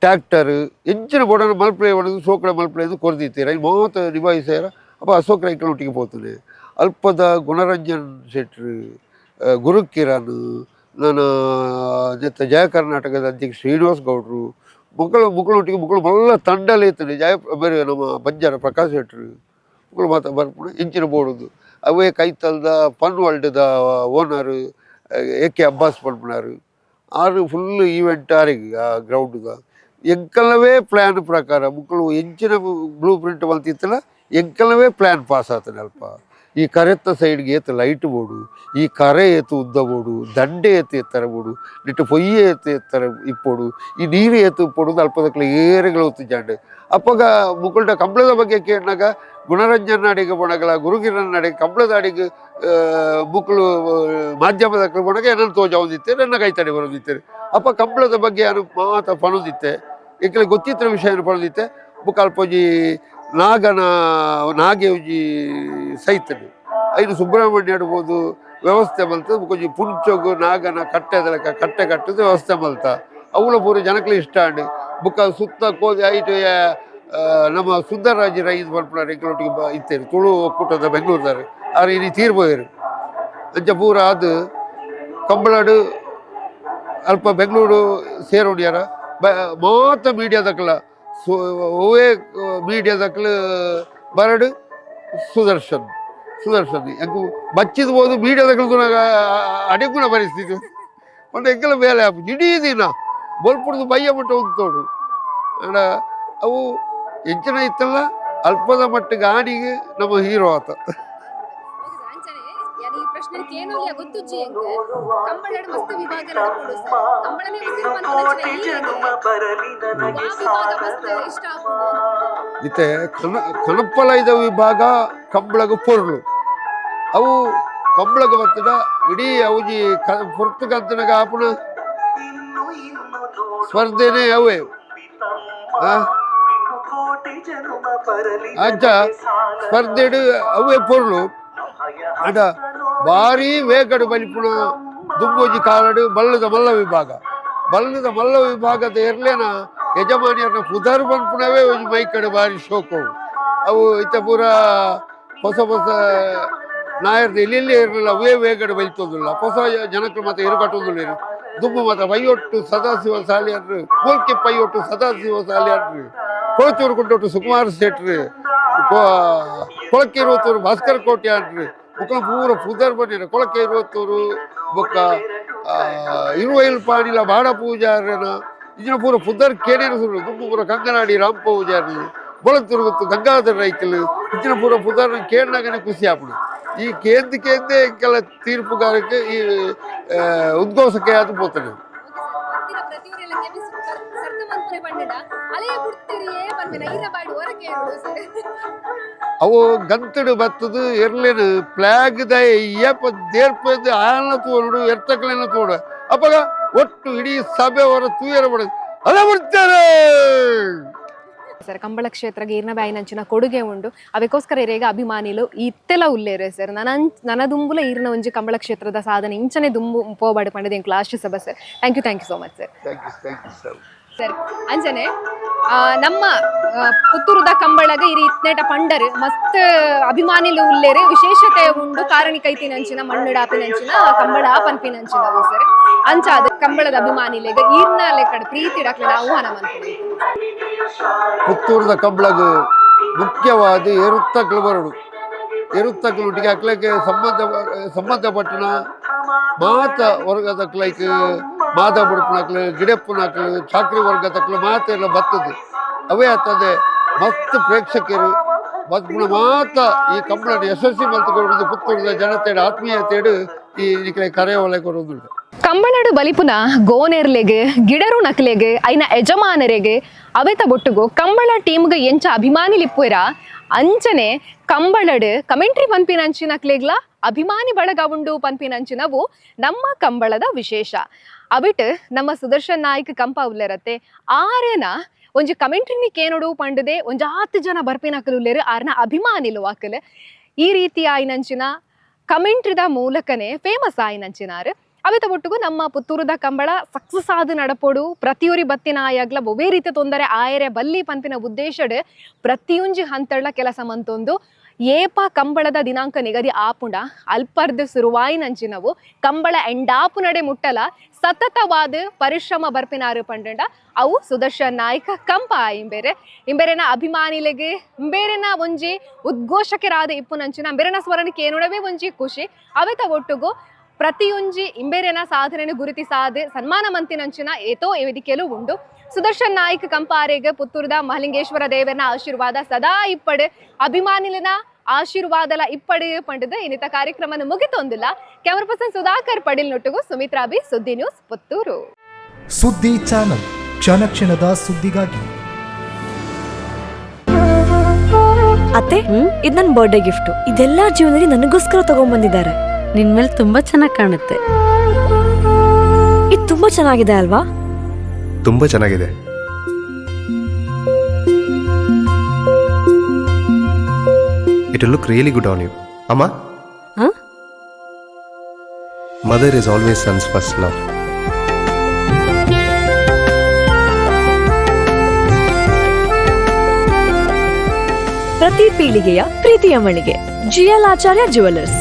tractor ಎಂಚಿನ ಬೋಡನ ಮಲ್ಪಲೆ ಹೊಡೆದು ಸೋಕಡೆ ಮಲ್ಪಲೆ ಕೊರ್ದಿತ್ತೀರ ಐನ್ ಮಾತ ನಿಭಾಯಿಸ್ಯಾರ. ಅಪ್ಪ ಅಶೋಕ್ ರೈಕ್ಲೊಟ್ಟಿಗೆ ಪೋತುನೆ. ಅಲ್ಪದ ಗುಣರಂಜನ್ ಶೆಟ್ರು, ಗುರುಕಿರಣ್, ನನ್ನ ಜೊತೆ ಜಯ ಕರ್ನಾಟಕದ ಅಧ್ಯಕ್ಷ ಶ್ರೀನಿವಾಸ್ ಗೌಡ್ರು ಮೊಕ್ಕಳು ಮುಕ್ಕಳೊಟ್ಟಿಗೆ ಮುಕ್ಕಳು ಮಲ್ಲ ತಂಡಲೇ ಇತ್ತು. ಜಯ ಬೇರೆ ನಮ್ಮ ಬಂಜಾರ ಪ್ರಕಾಶ್ ಶೆಟ್ರು ಮುಕ್ಕಳು ಮಾತ ಬರ್ಪುಣ ಇಂಚಿನ ಬೋಡುದು. ಅವೇ ಕೈತಲ್ದ ಫನ್ ವರ್ಲ್ಡ್ದ owner A K Abbas ಪನ್ಪುನಾರು ಆರು ಫುಲ್ ಈವೆಂಟ್ ಆರಿಗೆ ಆ ಗ್ರೌಂಡ್ದ. ಎಂಕಲ್ನವೇ ಪ್ಲ್ಯಾನ್ ಪ್ರಕಾರ ಮುಕ್ಕಳು ಎಂಚಿನ ಬ್ಲೂ ಪ್ರಿಂಟ್ ಮಲ್ತಿತ್ತಲ್ಲ ಎಂಕಲ್ನವೇ ಪ್ಲ್ಯಾನ್ ಪಾಸ್ ಆತನೆ. ಅಲ್ಪ ಈ ಕರೆತ್ತ ಸೈಡ್ಗೆ ಏತ್ ಲೈಟ್ ಬೋಡು, ಈ ಕರೆ ಏತು ಉದ್ದ ಬೋಡು, ದಂಡೆ ಏತು ಎತ್ತರ ಬೋಡು, ನಿಟ್ಟು ಪೊಯ್ಯೆ ಏತು ಎತ್ತರ ಇಪ್ಪೊಡು, ಈ ನೀರು ಏತು ಇಪ್ಪೊಡು ಅಲ್ಪದಕ್ಲೆ ಏರೆಗಳು ಒತ್ತುಜಾಂಡ್. ಅಪ್ಪಗ ಮುಕ್ಕುಲ್ಟ ಕಂಬಳದ ಬಗ್ಗೆ ಕೇಳಿನಾಗ ಗುಣರಂಜನ್ ಅಡಿಗೆ ಪೋಣಗಲ ಗುರುಕಿರಣ್ ಅಡಿಗೆ ಕಂಬಳದ ಅಡಿಗೆ ಮುಕ್ಕಳು ಮಾಧ್ಯಮದ ಪೋಣಗ ಏನನ್ನು ತೋಜಾವೊಂದಿತ್ತೆ, ನನ್ನ ಕೈತಡೆ ಬರೋದಿತ್ತೆ. ಅಪ್ಪ ಕಂಬಳದ ಬಗ್ಗೆ ಯಾರು ಮಾತ ಪಣೊಂದಿತ್ತೆ, ಎಂಕಲೆ ಗೊತ್ತಿತ್ತಿನ ವಿಷಯ ಪಣೊಂದಿತ್ತೆ. ಬೊಕ ಅಲ್ಪ ಒಂಜಿ ನಾಗನ ನಾಗೆ ಒಂಜಿ ಸೈತನು ಐನು ಸುಬ್ರಹ್ಮಣ್ಯ ಇಡ್ಬೋದು ವ್ಯವಸ್ಥೆ ಮಲ್ತ ಬೊಕ ಒಂಜಿ ಪುಂಚೊಗು ನಾಗನ ಕಟ್ಟೆ ಲೆಕ್ಕ ಕಟ್ಟೆ ಕಟ್ಟುದು ವ್ಯವಸ್ಥೆ ಮಲ್ತ ಅವುಲ ಪೂರ ಜನಕ್ಲೆ ಇಷ್ಟ ಆಂಡ್. ಬೊಕ ಸುತ್ತ ಕೋದಿ ಐಟ್ ನಮ್ಮ ಸುಂದರರಾಜ ರೈ ಪನ್ಪುನಾರ್ ಎಂಕಲೊಟ್ಟಿಗೆ ಇತ್ತೇರು ತುಳು ಒಕ್ಕೂಟದ ಬೆಂಗಳೂರುದಾರ್ ಆರ್ ಇನಿ ತೀರ್ ಪೋಯೆರ್. ಅಂಚ ಪೂರ ಆದ್ ಕಂಬಳಡ್ ಅಲ್ಪ ಬೆಂಗಳೂರು ಸೇರೋಡಿಯಾರ ಮಾತ ಮೀಡಿಯಾದಕ್ಲ ಒವ್ವೇ ಮೀಡಿಯಾದಕ್ಲು ಬರಡು ಸುದರ್ಶನ್ ಸುದರ್ಶನ್ ಎಂಕು ಬಚ್ಚಿದ ಬೋದು ಮೀಡಿಯಾದಕ್ಲು ಅಡಿಗುಣ ಪರಿಸ್ಥಿತಿ ಪಂಡ ಎಂಕಲ ಬೇಲೆ ಆಪುಜಿ. ಇಡೀ ದಿನ ಬೊಲ್ಪುಡ್ದು ಬಯ್ಯ ಮಟ್ಟ ಉಂತೋಡು. ಅಂಡ ಅವು ಎಂಚಿನ ಇತ್ತಲ್ಲ ಅಲ್ಪದ ಮಟ್ಟಿಗೆ ಆಣಿಗೆ ನಮ್ಮ ಹೀರೋ ಆತ. ಈ ಪ್ರಶ್ನೆ ಕೇನೋಲಿಯ ಗೊತ್ತುಜ್ಜಿ ಎಂಕ್. ಕಂಬಳಡ್ ಮಸ್ತ್ ವಿಭಾಗ ನಡಪುಂಡು ಸರ್. ಕಂಬಳನೇ ಉಸಿರು ಪನ್ಪುನಂಚಿನ ಈರೆಗ್ ವಾ ವಿಭಾಗ ಮಸ್ತ್ ಇಷ್ಟ ಆಪುಂಡು? ಇತ್ತೆ ಕನಪ್ಪಲೈದ ವಿಭಾಗ ಕಂಬಳಗ ಪೊರ್ಲು. ಅವು ಕಂಬಳಗ ಬತ್ತದ ಇಡೀ ಅವಜಿ ಪೊರ್ತುಗಂತನಗ ಆಪುನ ಸ್ಪರ್ಧೆನೇ ಅವೇ. ಆ? ಅಂಚ ಸ್ಪರ್ಧೆಡ್ ಅವೇ ಪೊರ್ಲು. ಅಂಡ ಭಾರಿ ವೇಗಡು ಬಲಿಪುಣ ದುಂಬೊಂಜಿ ಕಾಲಡು ಬಲ್ಲದ ಮಲ್ಲ ವಿಭಾಗ. ಬಲ್ಲದ ಮಲ್ಲ ವಿಭಾಗದ ಎರ್ಲೆನ ಯಜಮಾನಿಯರ್ನ ಪುದರ್ ಪನ್ಪುನವೇ ಒಂಜಿ ಮೈಕಡೆ ಭಾರಿ ಶೋಕು ಅವು. ಅವು ಇತ್ತ ಪೂರ ಹೊಸ ಹೊಸ ನಾಯರ್ದ ಎಲ್ಲೆಲ್ಲಿ ಇರಲಿಲ್ಲ ಅವೇ ವೇಗಡು ಬಲಿತೊಂದುಲ್ಲ. ಹೊಸ ಜನಕ್ಲು ಮತ್ತೆ ಎರು ಕಟ್ಟೊಂದುಲ್ಲೆರ್. ದುಂಬು ಮಾತ್ರ ಪೈಯೊಟ್ಟು ಸದಾಶಿವ ಸಾಲಿಯನ್ರು, ಮೂಲ್ಕಿ ಪೈಯೊಟ್ಟು ಸದಾಶಿವ ಸಾಲಿಯನ್ರು, ಕೊಳಚೂರು ಗುಂಡೊಟ್ಟು ಸುಕುಮಾರ್ ಶೆಟ್ರು, ಕೊಳಕ್ಕೆ ಇರುವತ್ತೂರು ಭಾಸ್ಕರ್ ಕೋಟ್ಯಾನ್ರು, ಬೊಕ್ಕ ಪೂರ ಪುದರ್ ಬಂದಿರ ಕೊಳಕ್ಕೆ ಇರುವತ್ತೂರು ಬೊಕ್ಕ ಇರುವೈಲ್ ಪಾಣಿಲ ಬಾಡ ಪೂಜಾರನ ಇಂಜಿನ ಪೂರ ಪುದರ್ ಕೇನೇನು ಸುರು ದುಂಬು ಪೂರ ಕಂಗನಾಡಿ ರಾಮ ಪೂಜಾರಿ ಬೊಳಂತೂರು ಗೊತ್ತು ಗಂಗಾಧರ ರೈಕಲ್ ಇಂಚಿನ ಪೂರ ಪುದರ್ ಕೇಳಿನಾಗನೆ ಖುಷಿ ಆಪುಂಡು. ಈ ಕೇಂದ್ ಕೇಂದೇ ಕೆಲ ತೀರ್ಪುಗಾರಕ್ಕೆ ಈ ಉದ್ಘೋಷಕ್ಕೆ ಅದು ಪೋತದೆ. ಅವು ಗಂತಡು ಬತ್ತದು ಎರ್ಲೇನು ಪ್ಲಾಗ್ the ಏಪ ದೇರ್ಪದ ಆನ ತೋಡು ಎರ್ತಕಲೇನ ತೋಡು ಅಪ್ಪಗ ಒಟ್ಟು ಇಡೀ ಸಭೆ ಅವರ ತೂಯರ ಬಡದು ಅದ ಬಿಡ್ತಾರೆ. ಸರ್, ಕಂಬಳ ಕ್ಷೇತ್ರಗೆ ಈರ್ನ ಬಾಯಿನಂಚಿನ ಕೊಡುಗೆ ಉಂಡು. ಅದಕ್ಕೋಸ್ಕರ ಇರೇಗ ಅಭಿಮಾನಿಲು ಇತ್ತೆಲ್ಲ ಉಲ್ಲೇರೆ ಸರ್. ನನ ನನ ದುಂಬುಲ ಈರ್ನ ಒಂಜಿ ಕಂಬಳ ಕ್ಷೇತ್ರದ ಸಾಧನೆ ಇಂಚನೆ ದುಂಬು ಪೋಬಾಡು ಪಂಡದ ಎಂಕ್ಲು ಆಶಿಸಬ sir. Thank you, thank you so much sir. Thank you, thank you sir. Sir, ಅಂಚನೆ ನಮ್ಮ ಪುತ್ತೂರುದ ಕಂಬಳಗ ಇರಿ ಇತ್ನೇಟ ಪಂಡರ್ ಮಸ್ತ್ ಅಭಿಮಾನಿಲು ಉಲ್ಲೇರು. ವಿಶೇಷತೆ ಉಂಡು ಕಾರಣಿಕೈತಿನಂಚಿನ ಮಣ್ಣುಡಾಪಿನಂಚಿನ ಕಂಬಳ ಪನ್ಪಿನಂಚಿನವು ಸರ್. ಅಂಚಾದ ಕಂಬಳದ ಅಭಿಮಾನಿಲೆಗ ಈರ್ನ ಲೆಕ್ಕಡ್ ಪ್ರೀತಿ ಡಾಕ್ಲೆ ಆಹ್ವಾನ ಮನ್ಪುನಿ. ಪುತ್ತೂರದ ಕಂಬಳಗ್ ಮುಖ್ಯವಾದ ಎರುತ್ತಕ್ಲು ಬರಡು ಎರುತ್ತಕ್ಲು ಅಕ್ಲಕ್ಕೆ ಸಂಬಂಧಪಟ್ಟಿನ ಮಾತ ವರ್ಗದಕ್ಲೈಕ್ ಮಾದ ಬುಡುಪನಕ್ಲು, ಗಿಡಪ್ಪನಕ್ಲು, ಚಾಕ್ರಿ ವರ್ಗದಕ್ಲು ಮಾತ ಎಲ್ಲ ಬರ್ತದೆ. ಅವೇ ಆಗ್ತದೆ ಮಸ್ತ್ ಪ್ರೇಕ್ಷಕರು ಮತ್ ಮಾತ ಈ ಕಂಬಳನ ಯಶಸ್ವಿ ಮಲ್ತುಕೊಂಡು ಪುತ್ತೂರದ ಜನತೆ ಆತ್ಮೀಯತೆಡು ಈ ನಿಕ್ಲೆ ಕರೆ ಒಲೆ ಕೊಡೋದುಂಟು. ಕಂಬಳಡು ಬಲಿಪುನ ಗೋನೆರ್ಲೆಗ್, ಗಿಡರು ನಕ್ಲೆಗ್, ಐನ ಯಜಮಾನರೆಗ್, ಅವೆತ ಬೊಟ್ಟುಗು ಕಂಬಳ ಟೀಮ್ಗ್ ಎಂಚ ಅಭಿಮಾನಿಲಿಪ್ಪುರ ಅಂಚನೆ ಕಂಬಳಡು ಕಮೆಂಟ್ರಿ ಪನ್ಪಿನಂಚಿನ ಅಕ್ಲೆಗ್ಲ ಅಭಿಮಾನಿ ಬಳಗ ಉಂಡು ಪನ್ಪಿನಂಚಿನವು ನಮ್ಮ ಕಂಬಳದ ವಿಶೇಷ. ಅವಿಟ್ ನಮ್ಮ ಸುದರ್ಶನ್ ನಾಯ್ಕ್ ಕಂಪ ಉಲ್ಲೆರತ್ತೆ. ಆರೆನ ಒಂಜಿ ಕಮೆಂಟ್ರಿನಿ ಕೇನೋಡು ಪಂಡದೆ ಒಂಜಾತ್ ಜನ ಬರ್ಪಿನಕಲು ಉಲ್ಲೆರು, ಆರ್ನ ಅಭಿಮಾನಿಲು ಅಕಲ್. ಈ ರೀತಿ ಆಯ್ನಂಚಿನ ಕಮೆಂಟ್ರಿದ ಮೂಲಕನೇ ಫೇಮಸ್ ಆಯ್ನಂಚಿನಾರು. ಅವೆತ ಒಟ್ಟುಗು ನಮ್ಮ ಪುತ್ತೂರುದ ಕಂಬಳ ಸಕ್ಸಸ್ ಆದ ನಡಪೋಡು, ಪ್ರತಿಯೊರಿ ಬತ್ತಿನ ಆಯಾಗ್ಲ ಒವ್ವೇ ರೀತಿ ತೊಂದರೆ ಆಯರೆ ಬಲ್ಲಿ ಪನ್ಪಿನ ಉದ್ದೇಶಡ್ ಪ್ರತಿಯೊಂಜಿ ಹಂತಳ್ಳ ಕೆಲಸ ಮಂತೊಂದು ಏಪ ಕಂಬಳದ ದಿನಾಂಕ ನಿಗದಿ ಆಪುಂಡ ಅಲ್ಪರ್ದು ಸುರುವಾಯಿನಂಚಿನವು ಕಂಬಳ ಎಂಡಾಪು ನಡೆ ಮುಟ್ಟಲ ಸತತವಾದ ಪರಿಶ್ರಮ ಬರ್ಪಿನಾರು ಪಂಡಂಡ ಅವು ಸುದರ್ಶನ್ ನಾಯ್ಕ ಕಂಪ. ಇಂಬೇರೆ ಇಂಬೇರೆನ ಅಭಿಮಾನಿಲೆಗೆ ಇಂಬೇರೆನ ಒಂಜಿ ಉದ್ಘೋಷಕರಾದ ಇಪ್ಪುನಂಚಿನ ಇಂಬೇರೆನ ಸ್ವರಣಿಕೆ ಏನುಡವೇ ಒಂಜಿ ಖುಷಿ. ಅವೆತ ಒಟ್ಟುಗು ಪ್ರತಿಯೊಂಜಿ ಇಂಬೇರೆನ ಸಾಧನೆಯನ್ನು ಗುರುತಿಸಾದ ಸನ್ಮಾನ ಮಂತಿನಂಚಿನ ಏತೋ ವೇದಿಕೆಯಲ್ಲೂ ಉಂಡು. ಸುದರ್ಶನ್ ನಾಯ್ಕ ಕಂಪಾರೆಗ್ ಪುತ್ತೂರುದ ಮಹಲಿಂಗೇಶ್ವರ ದೇವರನ ಆಶೀರ್ವಾದ ಸದಾ ಇಪ್ಪಡು, ಅಭಿಮಾನಿಲಿನ ಆಶೀರ್ವಾದಲ ಇಪ್ಪಡು ಪಂಡದ ಇನ್ನಿತ ಕಾರ್ಯಕ್ರಮನ ಮುಗಿತೊಂದಿಲ್ಲ. ಕ್ಯಾಮರಾ ಪರ್ಸನ್ ಸುಧಾಕರ್ ಪಡಿಲ್ ನೊಟ್ಟುಗು ಸುಮಿತ್ರಾ ಬಿ, ಸುದ್ದಿ ನ್ಯೂಸ್, ಪುತ್ತೂರು. ಸುದ್ದಿ ಚಾನಲ್, ಕ್ಷಣ ಕ್ಷಣದ ಸುದ್ದಿಗಾಗಿ. ಅತ್ತೆ, ಇದು ನನ್ನ ಬರ್ಡೇ ಗಿಫ್ಟ್. ಇದೆಲ್ಲ ಜೀವನದಲ್ಲಿ ನನಗೋಸ್ಕರ ತಗೊಂಡ್ಬಂದಿದ್ದಾರೆ. ನಿನ್ ಮೇಲೆ ತುಂಬಾ ಚೆನ್ನಾಗಿ ಕಾಣುತ್ತೆ. ಇದು ತುಂಬಾ ಚೆನ್ನಾಗಿದೆ ಅಲ್ವಾ? ತುಂಬಾ ಚೆನ್ನಾಗಿದೆ. It look really good on you ಅಮ್ಮ. ಹಾ? Mother is always son's first love. ಪ್ರತಿ ಪೀಳಿಗೆಯ ಪ್ರೀತಿಯ ಮಳಿಗೆ, ಜಿಎಲ್ ಆಚಾರ್ಯ ಜುವೆಲ್ಲರ್ಸ್.